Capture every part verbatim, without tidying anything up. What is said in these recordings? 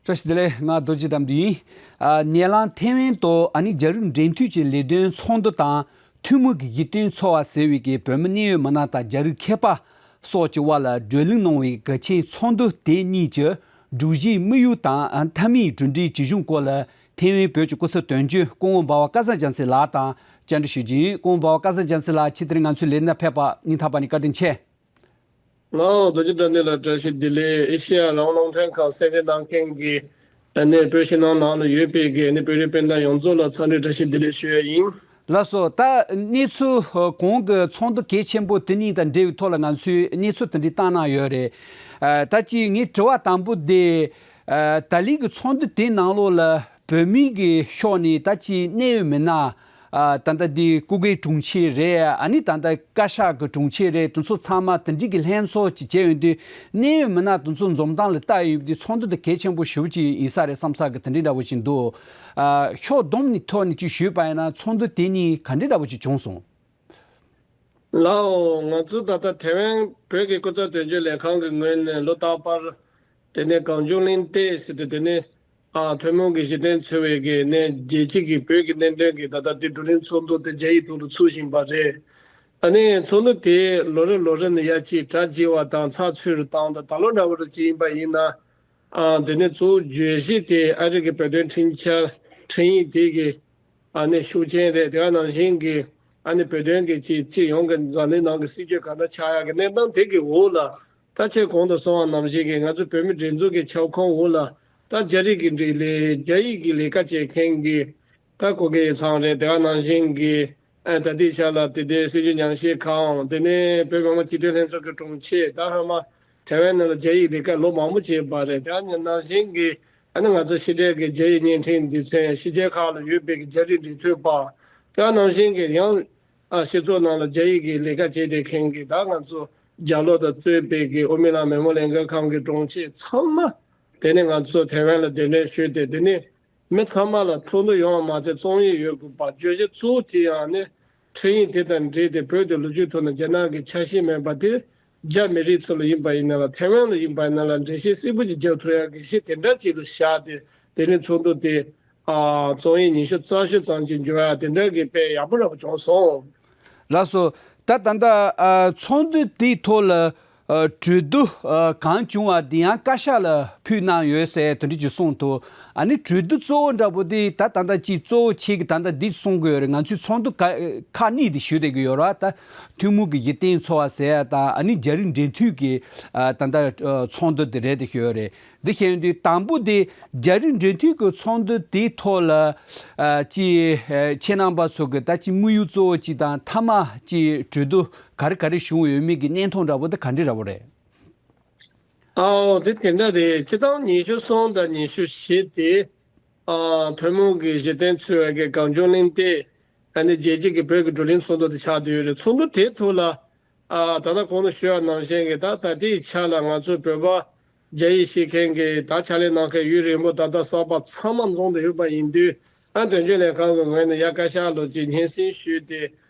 བཀྲ་ཤིས་བདེ་ལེགས། ང་རྡོ་རྗེ་དགྲ་འདུལ་ཡིན། ཨ། ནེ་ལང་ཐེ་ཝན་དུ་ཨ་ནི་རྒྱ་རིགས་འབྲེལ་མཐུད་ཀྱི་ལས་དོན་ཚོགས་འདུ་དང་། ཐུན་མོང་གི་གཞི་རྟེན་ཚོགས་པ་ཟེར་བའི་གི་བོད་མི་གནད་ཡོད་མི་སྣ་དང་རྒྱ་རིགས་མཁས་པ་སོགས་ཀྱི་དབར་ལ་བགྲོ་གླེང་གནང་བའི་གལ་ཆེན་ཚོགས་འདུ་དེ་གཉིས་ཀྱི་སྒྲོམ་གཞིའི་དམིགས་ཡུལ་དང་མཐའ་མའི་གྲུབ་འབྲས་ཇི་བྱུང་སྐོར་ལ། ཐེ་ཝན་བོད་ཀྱི་སྐུ་ཚབ་དོན་གཅོད་སྐུ་ངོ་འབའ་བ་སྐལ་བཟང་རྒྱལ་མཚན་ལགས་དང་བཅར་འདྲི་ཞུ་རྒྱུ་ཡིན། སྐུ་ངོ་འབའ་བ་སྐལ་བཟང་རྒྱལ་མཚན་ལགས། ཕྱི་དྲིལ་ང་ཚོའི་ལས་གནས་ཕེབས་པ་སྙིང་ཐག་པ་ནས་བཀའ་དྲིན་ཆེ། ལགས་སོ། རྡོ་རྗེ་དགྲ་འདུལ་ལགས། བཀྲ་ཤིས་བདེ་ལེགས། ཨེ་ཤེ་ཡ་རང་དབང་རླུང་འཕྲིན་ཁང་གསན་གཟིགས་གནང་མཁན་གྱི་ཨ་ནི་བོད་ཕྱི་ནང་ནང་ལ་ཡོད་པའི་གི་ཨ་ནི་བོད་རིགས་སྤུན་ཟླ་ཡོངས་རྫོགས་ལ་འཚམས་འདྲི་བཀྲ་ཤིས་བདེ་ལེགས་ཞུ་ཡ་ཡིན། ལགས་སོ། ད་གནས་ཚུལ་གོང་གི་ཚོགས་འདུ་གལ་ཆེན་པོ་དེ་གཉིས་དང་འབྲེལ་བའི་ཐོག་ལ་ང་ཚོས་གནས་ཚུལ་དེ་འདྲ་བཏང་གནང་ཡོད་རེད། ཨ། ད་ཅི་ངའི་དྲི་བ་དང་པོ་དེ། ཨ། ད་ལན་གྱི་ཚོགས་འདུ་དེ་ནང་ལོགས་ལ་བོད་མིའི་གི་ཕྱོགས་ནས་ད་ཅི་གནད་ཡོད་མི་སྣ། ཨ། ད་ལྟ་འདི་སྐུ་སྒེར་དྲུང་ཆེ་རེད། ཨ་ནི་ད་ལྟ་བཀའ་ཤག་གི་དྲུང་ཆེ་རེད། དེ་ཚོ་ཚང་མ་དེ་འདྲའི་གི་ལྷན་ཚོགས་ཅིག་བྱས་ཡོང་དུས། གནད་ཡོད་མི་སྣ་དེ་ཚོ་འཛོམས་སྟངས་ལ་བལྟ་ཡོང་དུས་ཚོགས་འདུ་དེ་གལ་ཆེན་པོ་ཞེ་པོ་ཅིག་ཡིན་ས་རེད་བསམ་ས་གི་དེ་འདྲའི་འདྲ་བོ་ཞིག་འདུག། ཨ། ཕྱོགས་བསྡོམས་ནས་ཐོག་ནས་ཅིག་ཞུས་པ་ཡིན་ན་ཚོགས་འདུ་དེ་གཉིས་ག་འདྲའི་འདྲ་བོ་ཅིག་བྱུང་སོང་། ལགས་སོ། ང་ཚོ་ད་ལྟ་ཐེ་ཝན་བོད་ཀྱི་སྐུ་ཚབ་དོན་གཅོད་ལས་ཁང་གི་ངོས་ནས་ལོ་རྟག་པར་དེ་ནས་གངས་ལྗོངས་གླེང་སྟེགས་ཟེར་ཏེ། དེ་ནས། ཨ། ཐུན་མོང་གི་གཞི་རྟེན་ཚོགས་པའི་གི་ནས་རྒྱལ་སྤྱི་གི་བོད་ཀྱི་གནད་དོན་གྱི་ད་ལྟ་དེ་བགྲོ་གླེང་ཚོགས་འདུ་དེ་རྒྱ་ཡིག་ཐོག་ཏུ་ཚུགས་བཞིན་པ་རེད། ཨ་ནི་ཚོགས་འདུ་དེ་ལོ་རེ་ལོ་རེ་ནས་ཡར་ཅིག་གྲ་རྒྱས་པ་དང་ཚགས་ཚུད་རུ་བཏང་དང་། ད་ལོ་འདྲ་བོ་རུ་ཅིག་ཡིན་པ་ཡིན་ན། ཨ། དེ་ནས་གཙོ་བོ་བརྗོད་གཞི་དེ་ཨ་རི་གི་བོད་དོན་འཕྲིན་བཅར་འཕྲིན་ཡིག་དེ་གི་ཨ་ནི་ཤུགས་རྐྱེན་རེད། དེ་ག་ནང་བཞིན་གྱི་ཨ་ནི་བོད་དོན་གྱི་སྤྱི་སྤྱི་ཡོངས་ཀྱི་འཛམ་གླིང་ནང་གི་སྲིད་བྱུས་ག་འདྲ་ཆགས་ཡག་གི་གནས་སྟངས་དེ་གི་འོག་ལ། ད་ཁྱེད་གོང་དུ་གསུངས་པ་ནང་བཞིན་གྱི་ང་ཚོ་བོད་མི་སྒྲིག་འཛུགས་ཀྱི་ཁྱབ་ཁོངས་འོག་ལ། ད་རྒྱ་རིགས་ཀྱི་འབྲེལ་ལས་རྒྱ་ཡིག་གི་ལས་ཀ་བྱེད་མཁན་གྱི་ད་སྐུ་སྒེར་ཚང་རེད། དེ་ག་ནང་བཞིན་གྱི་ཨ་ད་ལྟའི་ཆ་ལ་དེ་དེ་སྲིད་བྱུས་ཉམས་ཞིབ་ཁང་། དེ་ནས་བོད་མི་མང་སྤྱི་འཐུས་ལྷན་ཚོགས་ཀྱི་དྲུང་ཆེ། ད་སྔོན་མ་ཐེ་ཝན་ནང་ལ་རྒྱ་ཡིག་ལས་ཀ་ལོ་མང་པོ་བྱས་པ་རེད། དེ་ག་ནང་བཞིན་གྱི་ཨ་ནི་ང་ཚོ་ཕྱི་འབྲེལ་གྱི་རྒྱ་ཡིག་བརྙན་འཕྲིན་སྡེ་ཚན། ཕྱི་རྒྱལ་ཁག་ལ་ཡོད་པའི་གི་རྒྱ་རིགས་འབྲེལ་མཐུད་པ། དེ་ག་ནང་བཞིན་གྱི་ཡང་ཨ་སྤྱི་ཚོགས་ནང་ལ་རྒྱ་ཡིག་གི་ལས་ཀ་བྱས་བསྡད་མཁན་གྱི་ད་ང་ཚོ་རྒྱ་ལོ་དང་གཙོས་པའི་གི་དབུ་མའི་ལམ་མི་མང་ལས་འགུལ་ཁང་གི་དྲུང་ཆེ་ཚང་མ། དེ་ནས་ང་ཚོ་ཐེ་ཝན་ལ་གདན་འདྲེན་ཞུས་ཏེ། དེ་ནས་མི་ཚང་མ་ལ་ཚོགས་འདུ་ཡོང་བ་མ་ཚད་རྩོམ་ཡིག་ཡོད་དགོས་པ། བརྗོད་གཞི་གཙོ་བོ་དེ་ཡང་ནི་འཕྲིན་ཡིག་དེ་དང་འབྲེལ་ཏེ་བོད་དུ་ལོ་རྒྱུས་ཐོག་ནས་རྒྱ་ནག་གི་ཆ་ཤས་མེད་པ་དེ་རྒྱ་མི་རིགས་ཚོ་ལ་ཡིན་པ་ཡིན་ན་ལ། ཐེ་ཝན་ལ་ཡིན་པ་ཡིན་ན་ལ་འགྲེལ་བཤད་གསལ་པོ་ཅིག་རྒྱག་ཐུབ་ཡག་གི་གཞི་དེ་འདྲ་ཅིག་ལ་བཞག་སྟེ། དེ་ནས་ཚོགས་འདུ་དེ་ཨ་རྩོམ་ཡིག་ཉི་ཤུ་རྩ་བཞི་ཙམ་ཅིག་འབྱོར་ཡག་དེ་འདྲ་གི་དཔེ་ཡག་པོ་འདྲ་པོ་བྱུང་སོང་། ལགས་སོ། ད་ད་ལྟ་ཨ་ཚོགས་འདུ་དེའི་ཐོག་ལ་ཨ་གྲོས་བསྡུར་ཨ་གང་བྱུང་བ་དེ་ཡང་བཀའ་ཤག་ལ་ཕུལ་གནང་ཡོད་ཟེར་དེ་འདྲ་ཅིག་གསུངས་འདུག། ཨ་ནི་གྲོས་བསྡུར་གཙོ་བོ་འདྲ་པོ་དེ་ད་ད་ལྟ་ཅིག་གཙོ་བོ་ཆེ་གི་ད་ལྟ་འདི་གསུང་གི་ཡོད་རེད། ང་ཚོས་ཚོགས་འདུ་ཁ་ཁག་གཉིས་དེ་ཞུས་བསྡད་ཀྱི་ཡོད་རེད་བ། ད་ཐུན་མོང་གི་གཞི་རྟེན་ཚོགས་པ་ཟེར་ཡ་དང་། ཨ་ནི་རྒྱ་རིགས་འབྲེལ་མཐུད་ཀྱི་ཨ་ད་ལྟ་ཨ་ཚོགས་འདུ་དེ་རེད་དེ་ཞུས་ཡོད་རེད། འདི་བཤད་ཡོང་དུས་དང་པོ་དེ་རྒྱ་རིགས་འབྲེལ་མཐུད་ཀྱི་ཚོགས་འདུ་དེའི་ཐོག་ལ་ཨ་ཅི་ཨ་ཁྱེད་རྣམ་པ་ཚོ་གི་ད་ཅི་དམིགས་ཡུལ་གཙོ་བོ་ཅིག་དང་མཐའ་མ་ཅི་གྲོས་བསྡུར་ག་རེ་ག་རེ་བྱུང་ཡོད་མེད་ཀྱི་གནས་སྟངས་འདྲ་པོ་དེ་ག་འདྲ་འདྲ་པོ་རེད། ཨའོ། དེ་དེ་འདྲ་རེད། སྤྱི་བཏང་ཉི་ཤུ་གསུམ་དང་ཉི་ཤུ་བཞི་དེ་ཨ་ཐུན་མོང་གི་གཞི་རྟེན་ཚོགས་པའི་གི་གངས་ལྗོངས་གླེང་སྟེགས་ཨ་ནི་རྒྱལ་སྤྱི་གི་བོད་ཀྱི་བགྲོ་གླེང་ཚོགས་འདུ་དེ་ཆགས་བསྡད་ཡོད་རེད། ཚོགས་འདུ་དེའི་ཐོག་ལ། ཨ་ད་ལྟ་གོང་དུ་ཞུས་པ་ནང་བཞིན་གྱི་ད་ད་ལྟའི་ཆ་ལ་ང་ཚོ་བོད་པ་རྒྱ་ཡིག་ཤེས་མཁན་གྱི་ད་ཕྱག་ལས་གནང་མཁན་ཡུན་རིང་པོ་ད་ལྟ་གསར་པ་ཚང་མ་འཛོམས་བསྡད་ཡོད་པ་ཡིན་དུས། ཨ་དོན་གཅོད་ལས་ཁང་གི་ངོས་ནས་ཡ་བཀའ་ཤག་ལོ་གཅིག་སྙན་སེང་ཞུས་ཏེ།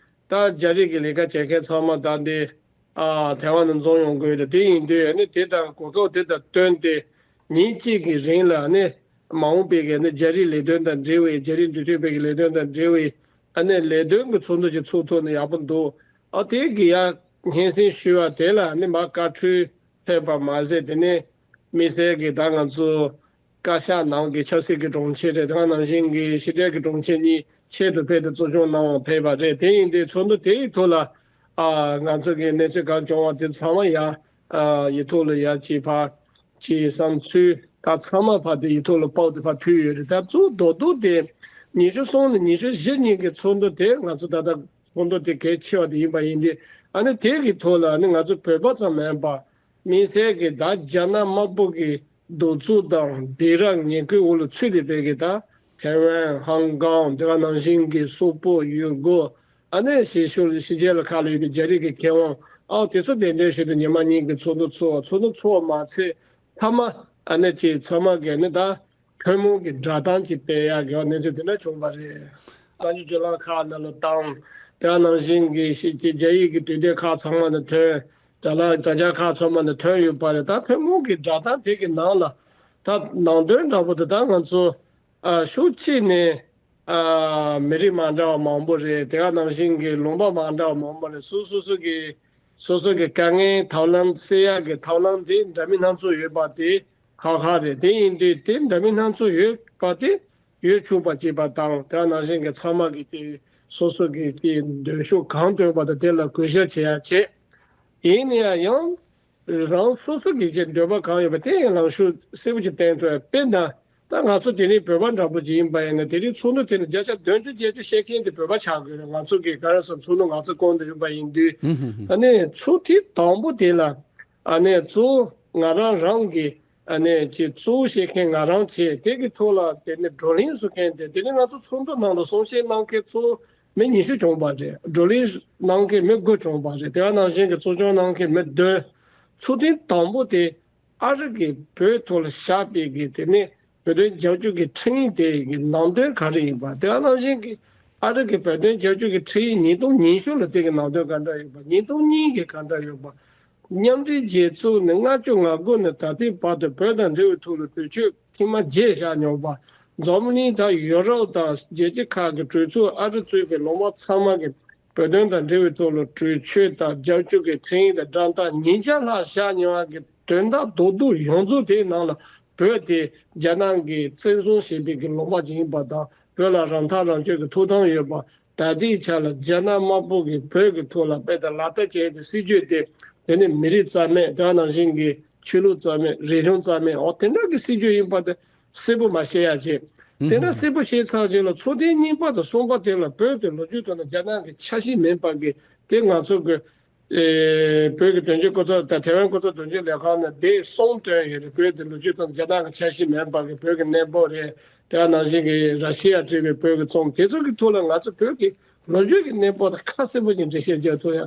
ད་རྒྱ་རིགས་ཀྱི་ལས་ཀ་བྱེད་མཁན་ཚང་མ་ད་འདི་ཨ་ཐེ་ཝན་དུ་འཛོམས་ཡོང་དགོས་རེད། དེ་ཡིན་དུས་ཨ་ནི་དེ་དང་གོ་སྐབས་དེ་དང་བསྟུན་ཏེ་ཉིན་གཅིག་གི་རིང་ལ་ཨ་ནི་མ་འོངས་པའི་གི་ཨ་ནི་རྒྱ་རིགས་ལས་དོན་དང་འབྲེལ་བའི་རྒྱ་རིགས་འབྲེལ་མཐུད་པའི་གི་ལས་དོན་དང་འབྲེལ་བའི་ཨ་ནི་ལས་དོན་གྱི་ཚོགས་འདུ་ཅིག་ཚུགས་ཐུབ་ན་ཡག་པོ་འདུག། ཨ་དེ་གི་ཡ་སྙན་སེང་ཞུས་པ་དེ་ལ་ཨ་ནི་མ་བཀའ་འཁྲོལ་ཕེབས་པ་མ་ཟད། དེ་ནས་དམིགས་བསལ་གྱི་ད་ང་ཚོ་བཀའ་ཤག་ནང་གི་ཆབ་སྲིད་ཀྱི་དྲུང་ཆེ་རེད། དེ་ག་ནང་བཞིན་གྱི་ཕྱི་འབྲེལ་གྱི་དྲུང་ཆེ་གཉིས་ཆེད་དུ་ཕེབས་ཏེ་གཙོ་སྐྱོང་གནང་བར་ཕེབས་པ་རེད། དེ་ཡིན་དུས་ཚོགས་འདུ་དེ་ཡི་ཐོག་ལ་ཨ་ང་ཚོ་གི་གནས་ཚུལ་གང་བྱུང་བ་དེ་ཚང་མ་ཡ་ཨ་ཡིག་ཐོག་ལ་ཡ་ཅིག་ཕར་ཅིག་བསམ་ཚུལ་ད་ཚང་མ་ཕར་དེ་ཡིག་ཐོག་ལ་ཕབ་སྟེ་ཕར་ཕུལ་ཡོད་རེད། ད་གཙོ་བོ་རྡོག་རྡོག་དེ་ཉི་ཤུ་གསུམ་ནས་ཉི་ཤུ་བཞི་ཉིན་གྱི་ཚོགས་འདུ་དེ་ང་ཚོ་ད་ལྟ་ཚོགས་འདུ་དེ་གལ་ཆེ་བ་དེ་ཡིན་པ་ཡིན་དུས། ཨ་ནི་དེ་གི་ཐོག་ལ་ཨ་ནི་ང་ཚོ་བོད་པ་ཙམ་མིན་པ། དམིགས་བསལ་གྱི་ད་རྒྱ་ནག་དམར་པོ་གི་གདུག་རྩུབ་དང་སྡིགས་ར་ངན་སྐུལ་འོག་ལ་ཚུད་བསྡད་པའི་གི་ད་ཐའེ་ཝན། ཧོང་ཀོང་། དེ་ག་ནང་བཞིན་གྱི་སོག་པོ། ཡུ་གུར། ཨ་ནི་ཕྱི་ཕྱོགས་ཕྱི་རྒྱལ་ལ་ཁག་ལ་ཡོད་པའི་རྒྱ་རིགས་ཀྱི་མཁས་དབང་། ཨའོ་དེ་ཚོ་གདན་འདྲེན་ཞུས་ཏེ་ཉི་མ་གཉིས་ཀྱི་ཚོགས་འདུ་ཚོགས། ཚོགས་འདུ་ཚོགས་མ་ཚད་མཐའ་མ་ཨ་ནི་ཅིག་ཚང་མ་གི་ནི་ད་ཐུན་མོང་གི་བསྒྲགས་གཏམ་ཅིག་སྤེལ་ཡག་གི་གནས་ཚུལ་དེ་འདྲ་བྱུང་བ་རེད། གསར་འགྱུར་བརྒྱུད་ལམ་ཁག་ནང་ལ་བཏང་། དེ་ནང་བཞིན་གྱི་ཕྱི་རྒྱལ་རྒྱ་ཡིག་གི་དུས་དེབ་ཁག་ཚང་མ་ནས་ཐོན། དྲ་ལམ་དྲ་རྒྱ་ཁག་ཚང་མ་ནས་ཐོན་ཡོད་པ་རེད། ད་ཐུན་མོང་གི་བསྒྲགས་གཏམ་དེ་གི་ནང་ལ་ ད་ནང་དོན་འདྲ་པོ་དེ་ད་ང་ཚོ་ཨ་ཕྱོགས་གཅིག་ནས་ཨ་མི་རིགས་མ་འདྲ་བ་མང་པོ་རེད། དེ་ག་ནང་བཞིན་གྱི་ལུང་པ་མ་འདྲ་བ་མང་པོ་རེད། སོ་སོ་སོ་གི་སོ་སོ་གི་དཀའ་ངལ་ཐབས་ལམ་སེལ་ཡག་གི་ཐབས་ལམ་དེ་འདྲ་མིན་སྣ་ཚོགས་ཡོད་པ་དེ་ཁག་ཁག་རེད། དེ་ཡིན་དུས་དེ་འདྲ་མིན་སྣ་ཚོགས་ཡོད་པ་དེ་ཡོད་ཆོག་པ་བྱེད་པ་དང་། དེ་ག་ནང་བཞིན་གྱི་ཚང་མ་གི་དེ་སོ་སོ་གི་དེ་འདོད་ཕྱོགས་གང་ཐོན་པ་དང་དེ་ལ་གུས་ཞབས་བྱེད་ཡག་བྱེད། ཡིན་ན་ཡང་ཡང་རང་སོ་སོ་གི་ཅིག་འདོད་པ་གང་ཡོད་པ་དེ་ཡང་ལངས་ཕྱོགས་གསལ་པོ་ཅིག་བསྟན་ཐུབ་ཡ། དཔེར་ན་ད་ང་ཚོ་དེ་རིང་བོད་པ་འདྲ་པོ་ཅིག་ཡིན་པ་ཡིན་ན་དེ་རིང་ཚོགས་འདུ་དེ་ནི་བརྒྱ་ཆ་བདུན་ཅུ་བརྒྱད་ཅུ་བཤད་མཁན་དེ་བོད་པ་ཆགས་དགོས་རེད། ང་ཚོ་གི་ག་རེ་ཟེར་ཚོགས་འདུ་ང་ཚོ་སྐོང་དུ་ཡོད་པ་ཡིན་དུས། ཨ་ནི་ཚོགས་ཐེངས་དང་པོ་དེ་ལ་ཨ་ནི་གཙོ་བོ་ང་རང་རང་གི་ཨ་ནི་ཅིག་གཙོ་བོ་བཤད་མཁན་ང་རང་བྱས། དེ་གི་ཐོག་ལ་དེ་ནི་བགྲོ་གླེང་བཟོ་མཁན་དེ་དེ་ནི་ང་ཚོ་ཚོགས་འདུ་ནང་ལ་གསུང་བཤད་གནང་མཁན་གཙོ་བོ་མི་ཉི་ཤུ་བྱུང་བ་རེད། བགྲོ་གླེང་གནང་མཁན་མི་དགུ་བྱུང་བ་རེད། དེ་ག་ནང་བཞིན་གྱི་གཙོ་སྐྱོང་གནང་མཁན་མི་བདུན། ཚོགས་ཐེངས་དང་པོ་དེ་ཨ་རི་གི་བོད་ཐོག་ལ་བཞག་པའི་གི་དེ་ནས་བོད་དོན་རྒྱབ་སྐྱོར་གྱི་ཁྲིམས་ཡིག་དེ་གི་ནང་དོན་ག་རེ་ཡིན་པ། དེ་ག་ནང་བཞིན་གྱི་ཨ་རི་གི་བོད་དོན་རྒྱབ་སྐྱོར་གྱི་ཁྲིམས་ཡིག་ཉིས་སྟོང་ཉི་ཤུ་ལ་དེ་གི་ནང་དོན་ག་འདྲ་ཡོད་པ། ཉིས་སྟོང་གཉིས་གི་ག་འདྲ་ཡོད་པ། མཉམ་འབྲེལ་རྒྱལ་ཚོགས་ནས་ལྔ་བཅུ་ང་དགུ་ནས་ད་ལྟའི་བར་དུ་བོད་དང་འབྲེལ་བའི་ཐོག་ལ་གྲོས་ཆོད་ཐེངས་མ་བརྒྱད་བཞག་མྱོང་བ། འཛམ་གླིང་དང་ཡུ་རོབ་དང་རྒྱལ་སྤྱི་ཁག་གི་གྲོས་ཚོགས་ཨ་རི་གཙོས་པའི་ལུང་པ་ཚང་མ་གི་བོད་དོན་དང་འབྲེལ་བའི་ཐོག་ལ་གྲོས་ཆོད་དང་རྒྱབ་སྐྱོར་གྱི་ཁྲིམས་ཡིག་དང་འགྲན་ཐག་ཉིས་བརྒྱ་ལྷག་བཞག་མྱོང་བ་གི་དོན་དག་རྡོག་རྡོག་ཡོངས་རྫོགས་དེའི་ནང་ལ་བོད་དེ་རྒྱ་ནག་གིས་བཙན་བཟུང་བྱས་པའི་གི་ལུང་པ་ཅིག་ཡིན་པ་དང་། བོད་ལ་རང་ཐག་རང་གཅོད་ཀྱི་ཐོབ་ཐང་ཡོད་པ། ད་ལྟའི་ཆ་ལ་རྒྱ་ནག་དམར་པོ་གིས་བོད་ཀྱི་ཐོག་ལ་དཔེ་དང་ལག་བསྟར་བྱས་ཏེ་སྲིད་ཇུས་དེ་དེ་ནི་མི་རིགས་རྩ་མེད། དེ་ནང་བཞིན་གྱི་ཆོས་ལུགས་རྩ་མེད། རིག་གཞུང་རྩ་མེད། འོ་དེ་འདྲ་གི་སྲིད་ཇུས་ཡིན་པ་དེ་གསལ་པོ་མ་བཤད་ཡ་བྱས། དེ་འདྲ་གསལ་པོ་བཤད་ཚར་རྗེས་ལ་ཚོགས་ཐེངས་གཉིས་པ་དང་གསུམ་པ་དེ་ལ་བོད་དེ་ལོ་རྒྱུས་ཐོག་ནས་རྒྱ་ནག་གི་ཆ་ཤས་མིན་པ་གི་དེ་ང་ཚོ་གི་ཨེ་བོད་ཀྱི་དོན་གཅོད་སྐུ་ཚབ་དང་ཐེ་ཝན་སྐུ་ཚབ་དོན་གཅོད་ལས་ཁང་ནས་དེ་གསུང་བཏོན་ཡོད་རེད། བོད་དེ་ལོ་རྒྱུས་ཐོག་རྒྱ་ནག་གི་ཆ་ཤས་མེད་པ་གི་བོད་ཀྱི་གནས་བབ་རེད། དེ་ག་ནང་བཞིན་གྱི་ར་ཤི་ཡ་སྤྲད་པའི་བོད་ཀྱི་རྩོམ་དེ་ཚོ་གི་ཐོག་ལ་ང་ཚོ་བོད་ཀྱི་ལོ་རྒྱུས་ཀྱི་གནས་བབ་དང་ཁ་གསལ་པོ་ཅིག་འགྲེལ་བཤད་རྒྱག་ཐུབ་ཡ།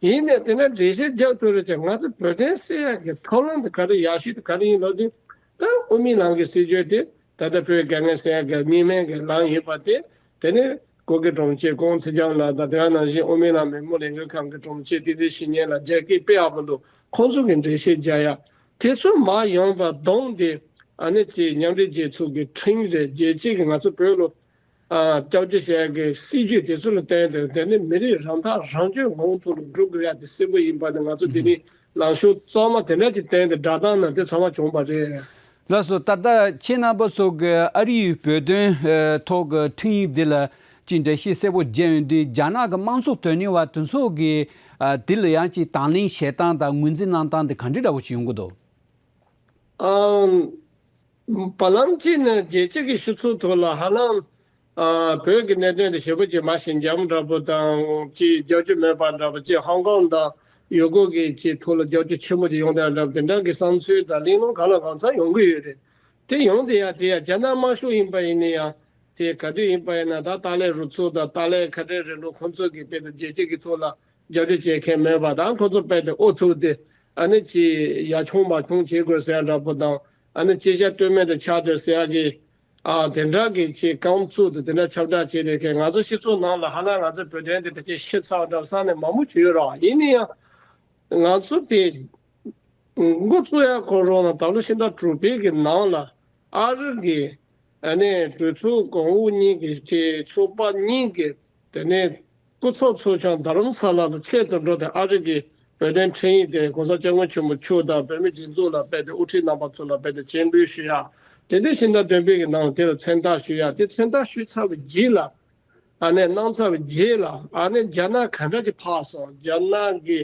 ཡིན་ནའི་དེ་འདྲ་འགྲེལ་བཤད་རྒྱག་ཐུབ་རེད་ཅེ། ང་ཚོ་བོད་དོན་སེལ་ཡ་གི་ཐབས་ལམ་དེ་ག་རེ་ཡག་ཤོས་དེ་ག་རེ་ཡིན་ལབ་དུས། ད་དབུ་མའི་ལམ་གྱི་སྲིད་བྱུས་དེ་ད་ལྟ་བོད་དཀའ་ངལ་སེལ་ཡ་གི་གཉིས་སྨན་གྱི་ལམ་ཡིན་པ་དེ། དེ་ནས་སྐུ་སྒེར་དྲུང་ཆེ་ཀོང་ཚེ་རྒྱམ་ལགས་དང་། དེ་ག་ནང་བཞིན་དབུ་མའི་ལམ་མི་མང་ལས་འགུལ་ཁང་གི་དྲུང་ཆེ་བསྟན་འཛིན་བཤེས་གཉེན་ལགས། རྒྱ་སྐད་དཔེ་ཡག་པོ་འདུག་ཁོང་ཚོ་གི་འགྲེལ་བཤད་རྒྱག་ཡ་དེ་ཚོ་མ་ཡོང་བ་གདོང་དེ་ཨ་ནི་ཅིག་མཉམ་འབྲེལ་རྒྱལ་ཚོགས་ཀྱི་ཁྲིམས་རེད། རྒྱལ་སྤྱི་གི་ང་ཚོ་བོད་ལ་ཨ་སྐྱབས་བཅོལ་བྱེད་ཡ་གི་སྲིད་བྱུས་དེ་ཚོ་ལ་བརྟེན་ཏེ། དེ་ནི་མི་རིགས་རང་ཐག་རང་གཅོད་ངང་ཐོག་ལ་འགྲོ་དགོས་ཡ་དེ་གསལ་པོ་ཡིན་པ་དེ་ང་ཚོ་དེ་རིང་ལངས་ཕྱོགས་གཙང་མ་དེ་འདྲ་ཅིག་བསྟན་ཏེ་སྒྲ་གདངས་ནང་དེ་ཚང་མ་བྱུང་བ་རེད། ལགས་སོ། ད་ལྟ་ཁྱེད་རྣམ་པ་ཚོ་གི་ཨ་རིའི་བོད་དོན་ཨ་ཐོག་གི་ཁྲིམས་ཡིག་འདི་ལ་ཅིག་འགྲེལ་བཤད་གསལ་པོ་བརྒྱབ་ཡོང་དུས། རྒྱ་ནག་གི་དམངས་གཙོ་དོན་གཉེར་བ་དེ་ཚོ་གིས་ཨ་འདི་ལ་ཡང་ཅིག་དང་ལེན་བྱེད་སྟངས་དང་ངོས་འཛིན་གནང་སྟངས་དེ་ག་འདྲ་འདྲ་བོ་ཞིག་ཡོང་གི་འདུག་ཨམ། བར་ལམ་གཅིག་ནས་རྒྱལ་སྤྱི་གི་སྤྱི་ཚོགས་ཐོག་ལ་ཧ་ལམ་ཨ་བོད་ཀྱི་གནད་དོན་དེ་ཞེ་པོ་ཅིག་མ་ཞི་འཇམ་འདྲ་པོ་དང་། ཅིག་རྒྱབ་སྐྱོར་མེད་པ་འདྲ་པོ། ཅིག་ཧོང་ཀོང་དང་ཡུ་གུར་གྱི་ཅིག་ཐོག་ལ་རྒྱབ་སྐྱོར་ཆེན་པོ་ཅིག་ཡོང་བསྡད་འདྲ་པོ། དེ་འདྲ་གི་བསམ་ཚུལ་དང་གླེང་སློང་གང་ལ་གང་འཚམ་ཡོང་གི་ཡོད་རེད། དེ་ཡོང་དེ་ཡ་དེ་ཡ་རྒྱ་ནག་དམར་ཤོག་ཡིན་པ་ཡིན་ན་ཡང་། དེ་ག་དུས་ཡིན་པ་ཡིན་ན་ད་ཏཱ་ལའི་རུ་ཚོགས་དང་ཏཱ་ལའི་ཁ་བྲལ་རིང་ལུགས་ཁོ་ཚོ་གི་དཔེ་དེ་རྒྱལ་སྤྱི་གི་ཐོག་ལ་རྒྱབ་སྐྱོར་བྱེད་མཁན་མེད་པ་དང་། ཁོ་ཚོ་དཔེ་དེ་ཨོ་ཐུག་དེ་ཨ་ནི་ཅིག་ཡ་ཆུང་མ་ཆུང་བྱེད་དགོས་ཟེར་ཡ་འདྲ་པོ་དང་། ཨ་ནི་ཅིག་ཤ་སྟོད་སྨད་དུ་ཆགས་སྡོད་ཟེར་ཡ་གི་ཨ་དེ་འདྲ་གི་ཅིག་རྐང་བཙུགས་དེ་དེ་འདྲ་ཁྱབ་བསྒྲགས་བྱེད་དེ་མཁན། ང་ཚོ་སྤྱི་ཚོགས་ནང་ལ་ཧ་ལམ་ང་ཚོ་བོད་དོན་དེ་ཕལ་ཆེར་ཤི་ཚར་འདྲ་བསམ་ནས་མང་པོ་བྱུང་ཡོད་རེད་བ། ཡིན་ན་ཡང་ང་ཚོ་དེ་འགོ་བཙུགས་ཡ་ཁོ་རང་ལ་ད་ལོ་ཕྱི་ཟླ་དྲུག་པའི་གི་ནང་ལ་ཨ་རི་གི་ཨ་ནི་གྲོས་ཚོགས་གོང་འོག་གཉིས་ཀྱི་དེ་ཚོགས་པ་གཉིས་ཀྱི་དེ་ནས་སྐུ་ཚབ་ཚོ་ཆང་རྡ་རམ་ས་ལ་ལ་ཆེད་དུ་འགྲོ་སྟེ། ཨ་རི་གི་བོད་དོན་ཁྲིམས་ཡིག་དེ་༸གོང་ས་༸སྐྱབས་མགོན་ཆེན་པོ་མཆོག་དང་བོད་མི་སྒྲིག་འཛུགས་ལ་དཔེ་དེ་དབུ་ཁྲིད་རྣམ་པ་ཚོ་ལ་དཔེ་དེ་སྤྱན་འབུལ་ཞུ་ཡ། དེ་ནས་ཕྱི་ཟླ་བདུན་པའི་གི་ནང་ལ་དེ་ལ་མཚན་རྟགས་ཞུ་ཡ། དེ་མཚན་རྟགས་ཞུས་ཚར་བའི་རྗེས་ལ། ཨ་ནི་གནང་ཚར་བའི་རྗེས་ལ་ཨ་ནི་རྒྱ་ནག་ག་འདྲ་ཅིག་ཕར་སོང་། རྒྱ་ནག་གི་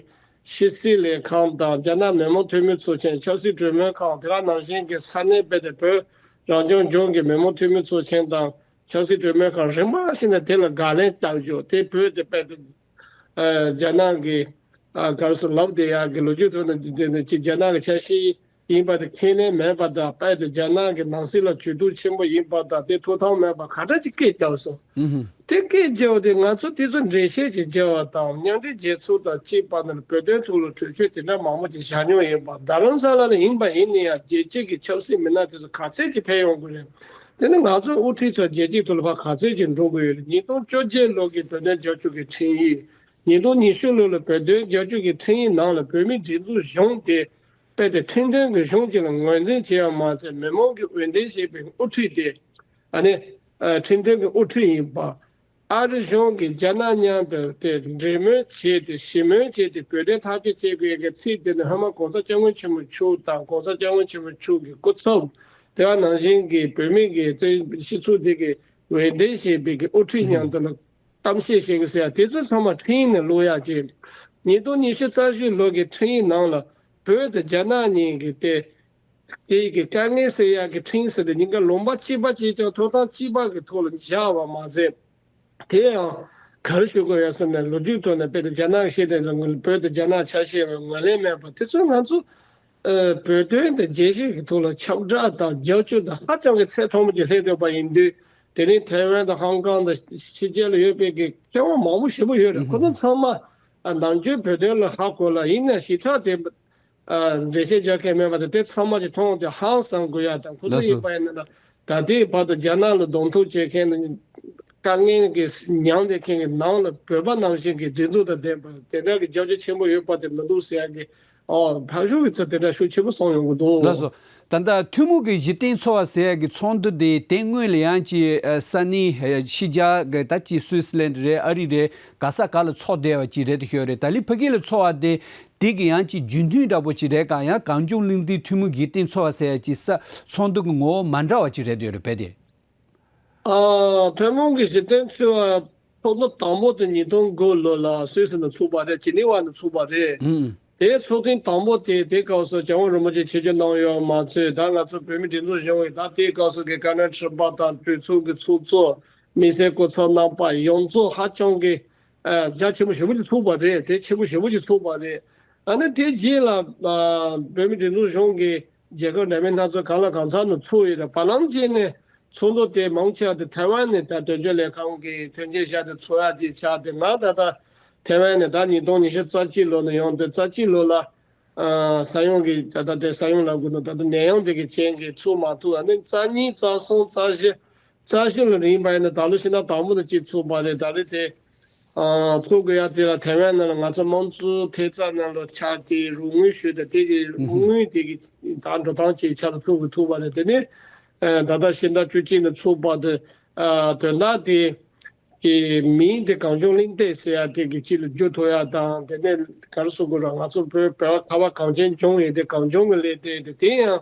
ཕྱི་སྲིད་ལས་ཁང་དང་། རྒྱ་ནག་མི་མང་འཐུས་མི་ཚོགས་ཆེན། ཆབ་སྲིད་གྲོས་མོལ་ཁང་། དེ་ག་ནང་བཞིན་གྱི་ས་གནས་དཔེ་དེ་བོད་རང་སྐྱོང་ལྗོངས་ཀྱི་མི་མང་འཐུས་མི་ཚོགས་ཆེན་དང་། ཆབ་སྲིད་གྲོས་མོལ་ཁང་རིམ་པ་བཞིན་ནས་དེ་ལ་དགག་ལན་བཏབ་རྒྱུ་དེ། བོད་དེ་དཔེ་དེ་ཨ་རྒྱ་ནག་གི་ཨ་ག་རེ་ཟེར་ལབ་བསྡད་ཡག་གི་ལོ་རྒྱུས་ཐོག་ནས་དེ་ནས་ཅིག་རྒྱ་ནག་གི་ཆ་ཤས་ཡིན་པ་དེ་ཁས་ལེན་མེད་པ་དང་། དཔེ་དེ་རྒྱ་ནག་གི་ནང་སྲིད་ལ་ཇུས་གཏོགས་ཆེན་པོ་ཡིན་པ་དང་། དེ་ཐོབ་ཐང་མེད་པ་ག་འདྲ་ཅིག་སྐད་བརྒྱབ་སོང་། ཨུ་ཧུ། དེ་སྐད་བརྒྱབ་དེ་ང་ཚོ་དེ་ཚོ་འགྲེལ་བཤད་ཅིག་བརྒྱབ་པ་དང་། མཉམ་འབྲེལ་རྒྱལ་ཚོགས་དང་གཅིག་བར་ན་བོད་དོན་ཐོག་ལ་གྲོས་ཆོད་དེ་འདྲ་མང་པོ་ཅིག་བཞག་མྱོང་ཡོད་པ། རྡ་རམ་ས་ལ་ལ་ཡིན་པ་ཡིན་ན་ཡང་རྒྱལ་སྤྱི་གི་ཆབ་སྲིད་མི་སྣ་དེ་ཚོ་ག་ཚད་ཅིག་ཕེབས་ཡོང་དགོས་རེད། དེ་ནི་ང་ཚོ་དབུ་ཁྲིད་ཚོ་རྒྱལ་སྤྱིའི་ཐོག་ལ་ཕར་ག་ཚད་ཅིག་འགྲོ་དགོས་ཡོད་རེད། ཉིས་སྟོང་བཅོ་བརྒྱད་ལོ་གི་བོད་དོན་རྒྱབ་སྐྱོར་གྱི་ཁྲིམས་ཡིག་ཉིས་སྟོང་ཉི་ཤུ་ལོ་ལ་བོད་དོན་རྒྱབ་སྐྱོར་གྱི་ཁྲིམས་ཡིག་ནང་ལ་བོད་མིའི་སྒྲིག་འཛུགས་གཞུང་དེ་ དཔེ་དེ་ཁྲིམས་མཐུན་གྱི་གཞུང་གཅིག་ལ་ངོས་འཛིན་བྱས་པ་མ་ཟད། མི་མང་གི་འོས་འདེམས་བྱས་པའི་དབུ་ཁྲིད་དེ་ཨ་ནི་ཁྲིམས་མཐུན་གྱི་དབུ་ཁྲིད་ཡིན་པ། ཨ་རི་གཞུང་གིས་རྒྱ་ནག་མཉམ་དུ་དེ་འབྲེལ་མོལ་བྱས་ཏེ་ཞི་མོལ་བྱས་ཏེ་བོད་དོན་ཐག་གཅོད་བྱེད་དགོས་ཀྱི་ཚིག་དེ་ནི་སྔོན་མ་གོང་ས་སྐྱབས་མགོན་ཆེན་པོ་མཆོག་དང་གོང་ས་སྐྱབས་མགོན་ཆེན་པོ་མཆོག་གི་སྐུ་ཚབ། དེ་བ་ནང་བཞིན་གྱི་བོད་མི་གི་སྤྱི་ཚོགས་དེ་གི་འོས་འདེམས་བྱས་པའི་གི་དབུ་ཁྲིད་མཉམ་དུ་ལ་གཏམ་བཤད་བྱེད་དགོས་ཟེར་ཡ་དེ་ཚོ་ཚང་མ་ཁྲིམས་ནང་བླུག་ཡ་ཅིག་ཉིས་སྟོང་ཉི་ཤུ་རྩ་བཞི་ལོ་གི་ཁྲིམས་ནང་ལ་བོད་དང་རྒྱ་ནག་གཉིས་ཀྱི་དེ། དེ་ཡི་གི་དཀའ་ངལ་སེལ་ཡག་གི་ཁྲིམས་ཟེར་ཏེ་ཉིན་ག་ལུང་པ་གཅིག་པ་གཅིག་རྐྱང་ཐོབ་ཐང་གཅིག་པ་གི་ཐོག་ལ་བཞག་པ་མ་ཟད། དེ་ཡང་ག་རེ་ཞུ་དགོས་ཡོད་ཟེར་ན། ལོ་རྒྱུས་ཐོག་ནས་དཔེར་ན་རྒྱ་ནག་གི་ཤེས་ལྡན་ཚོ་བོད་དང་རྒྱ་ནག་ཆ་ཤས་ལ་ངོས་ལེན་མེད་པ་དེ་ཚོ་ང་ཚོ་ཨ་བོད་དོན་དང་རྒྱལ་སྤྱི་གི་ཐོག་ལ་ཁྱབ་བསྒྲགས་དང་རྒྱབ་སྐྱོར་དང་ཧ་ཅང་གི་ཚད་མཐོན་པོ་ཅིག་སླེབས་ཡོད་པ་ཡིན་དུས། དེ་རིང་ཐའེ་ཝན་དང་ཧོང་ཀོང་དང་ཕྱི་རྒྱལ་ལ་ཡོད་པའི་གི་མཁས་དབང་མང་པོ་ཞེ་པོ་ཡོད་རེད། ཁོ་ཚོ་ཚང་མ་ཨ་ནམ་རྒྱུན་བོད་དོན་ལ་ཧ་གོ་ལ་ཡིན་ན་ཞེ་དྲག་དེ། ཨ་འགྲེལ་བཤད་རྒྱག་མཁན་མེད་པ་དང་། དེ་ཚང་མ་གྱིས་མཐོང་སྟེ་ཧང་སང་དགོས་ཡ་དང་། ཁོ་ཚོ་ལགས་སོ། ཡིན་པ་ཡིན་ན་ད་ལྟའི་བར་དུ་རྒྱ་ནག་ལ་གདོང་ཐུག་བྱེད་མཁན་དང་དཀའ་ངལ་གྱི་མྱངས་བསྡད་མཁན་གྱི་ནང་ལ་བོད་པ་ནང་བཞིན་གྱི་སྒྲིག་འཛུགས་དང་ལྡན་པ་དེ་འདྲ་གི་རྒྱབ་སྐྱོར་ཆེན་པོ་ཡོད་པ་དེ་མི་འདུག་ཟེར་ཡ་གི། ཨོ་ཕར་ཞོག་གི་ཚོ་དེ་འདྲ་ཤུགས་ཆེན་པོ་གསུངས་ཡོང་གི་འདུག་ལགས་སོ། ད་ལྟ་ཐུན་མོང་གི་གཞི་རྟེན་འཚོལ་བ་ཟེར་ཡ་གི་ཚོགས་འདུ་དེ་དེ་སྔོན་ལ་ཡང་ཅིག་ས་གནས་ཕྱི་རྒྱལ་གྱི་ད་ཅིག་སུའི་སི་ལན་རེད། ཨ་རི་རེད། ག་ས་ག་ལ་ཚོགས་བསྡད་པ་ཅིག་རེད་དེ་ཤོད་རེད། ད་ལི་ཕ་གི་ལ་ཚོགས་པ་དེ། དེ་གི་ཡང་ཅིག་རྒྱུན་མཐུད་འདྲ་པོ་ཅིག་རེད་ག་ཡང་གངས་ལྗོངས་གླིང་སྟེང་ཐུན་མོང་གཞི་རྟེན་འཚོལ་བ་ཟེར་ཡ་ཅིག་ས་ཚོགས་འདུ་གི་ངོ་བོ་མ་འདྲ་བ་ཅིག་རེད་ཡོད་རེད་བས་དེ། ཨ་ཐུན་མོང་གི་གཞི་རྟེན་འཚོལ་བ་ཚོགས་འདུ་དང་པོ་དེ་ཉིས་སྟོང་དགུ་ལོ་ལ་སུད་སི་ནས་ཚུགས་པ་རེད། ཇི་ནི་ཝ་ནས་ཚུགས་པ་རེད། ཨུམ། དེའི་ཚོགས་ཐེངས་དང་པོ་དེ་དེ་སྐབས་སུ་རྒྱལ་བ་རིན་པོ་ཆེ་ཆིབས་བསྒྱུར་གནང་ཡོད་མ་ཚད། ད་ང་ཚོ་བོད་མི་སྒྲིག་འཛུགས་གཞུང་གིས་ད་དེའི་སྐབས་སུ་གི་དཀའ་ངལ་འཕྲད་པ་དང་གྲོས་ཚོགས་ཀྱི་ཚོགས་གཙོ་མི་སེར་སྐུ་ཚབ་རྣམ་པ་ཡོངས་རྫོགས་ཧ་ཅང་གི་ཨ་རྒྱ་ཆེན་པོ་ཞེ་པོ་ཅིག་ཚུགས་པ་རེད། དེ་ཆེན་པོ་ཞེ་པོ་ཅིག་ཚུགས་པ་རེད། ཨ་ནི་དེ་རྗེས་ལ་ཨ་བོད་མི་སྒྲིག་འཛུགས་གཞུང་གིས་རྒྱལ་ཁབ་འདྲ་མིན་སྣ་ཚོགས་གང་ལ་གང་འཚམ་དུ་ཚུགས་ཡོད་རེད། བར་ལམ་རྗེས་ནས་ཚོགས་འདུ་དེ་མང་ཆེ་བ་དེ་ཐའེ་ཝན་ནས་ད་དོན་གཅོད་ལས་ཁང་གི་དོན་གཅོད་བཞག་སྟེ་ཚོགས་ཡག་ཅིག་ཆགས་ཏེ། ང་ད་ལྟ་ཐའེ་ཝན་ནས་ད་ཉིས་སྟོང་ཉི་ཤུ་རྩ་གཅིག་ལོ་ནས་ཡོང་སྟེ་རྩ་གཅིག་ལོ་ལ། ཨ་ས་ཡོམ་གྱི་ད་ལྟ་དེ་ས་ཡོམ་ལབ་དགོས་ན་ད་ལྟ་ནད་ཡམས་དེ་གི་རྐྱེན་གྱིས་ཚུགས་མ་ཐུབ། ཨ་ནི་རྩ་གཉིས་རྩ་གསུམ་རྩ་བཞི་རྩ་བཞི་ལ་རིམ་པ་ཡིན་ན་ད་ལོ་ཕྱི་ཟླ་དང་པོ་ནས་གཅིག་ཚུགས་པ་རེད། ད་རེས་དེ་ཨ་ཚུགས་དགོས་ཡ་དེ་ལ་ཐའེ་ཝན་ནང་ལ་ང་ཚོ་དམངས་གཙོའི་ཐེབས་རྩ་ནང་ལ་ཆགས་ཏེ་རོགས་དངུལ་ཞུས་ཏེ་དེ་གི་རོགས་དངུལ་དེ་གི་ད་འགྲོ་སྟངས་ཅིག་ཆ་ལ་ཚུགས་དགོས་ཐུག་པ་རེད། དེ་ནས་ཨ་ད་ལྟ་ཕྱི་ཟླ་བཅུ་གཅིག་ནས་ཚུགས་པ་དེ་ཨ་དོན་དག་དེ། གི་མིང་དེ་གངས་ལྗོངས་གླིང་སྟེང་ཟེར་ཡ་དེ་གི་ཅིག་ལ་བསྒྱུར་ཐུབ་ཡ་དང་། དེ་ནས་ག་རེ་ཟེར་དགོས་ར། ང་ཚོ་བོད་བོད་པ་ཁ་བ་གངས་ཅན་ལྗོངས་ཡིན་ཏེ་གངས་ལྗོངས་ཀྱི་གླིང་སྟེང་དེ་དེ་ཡང་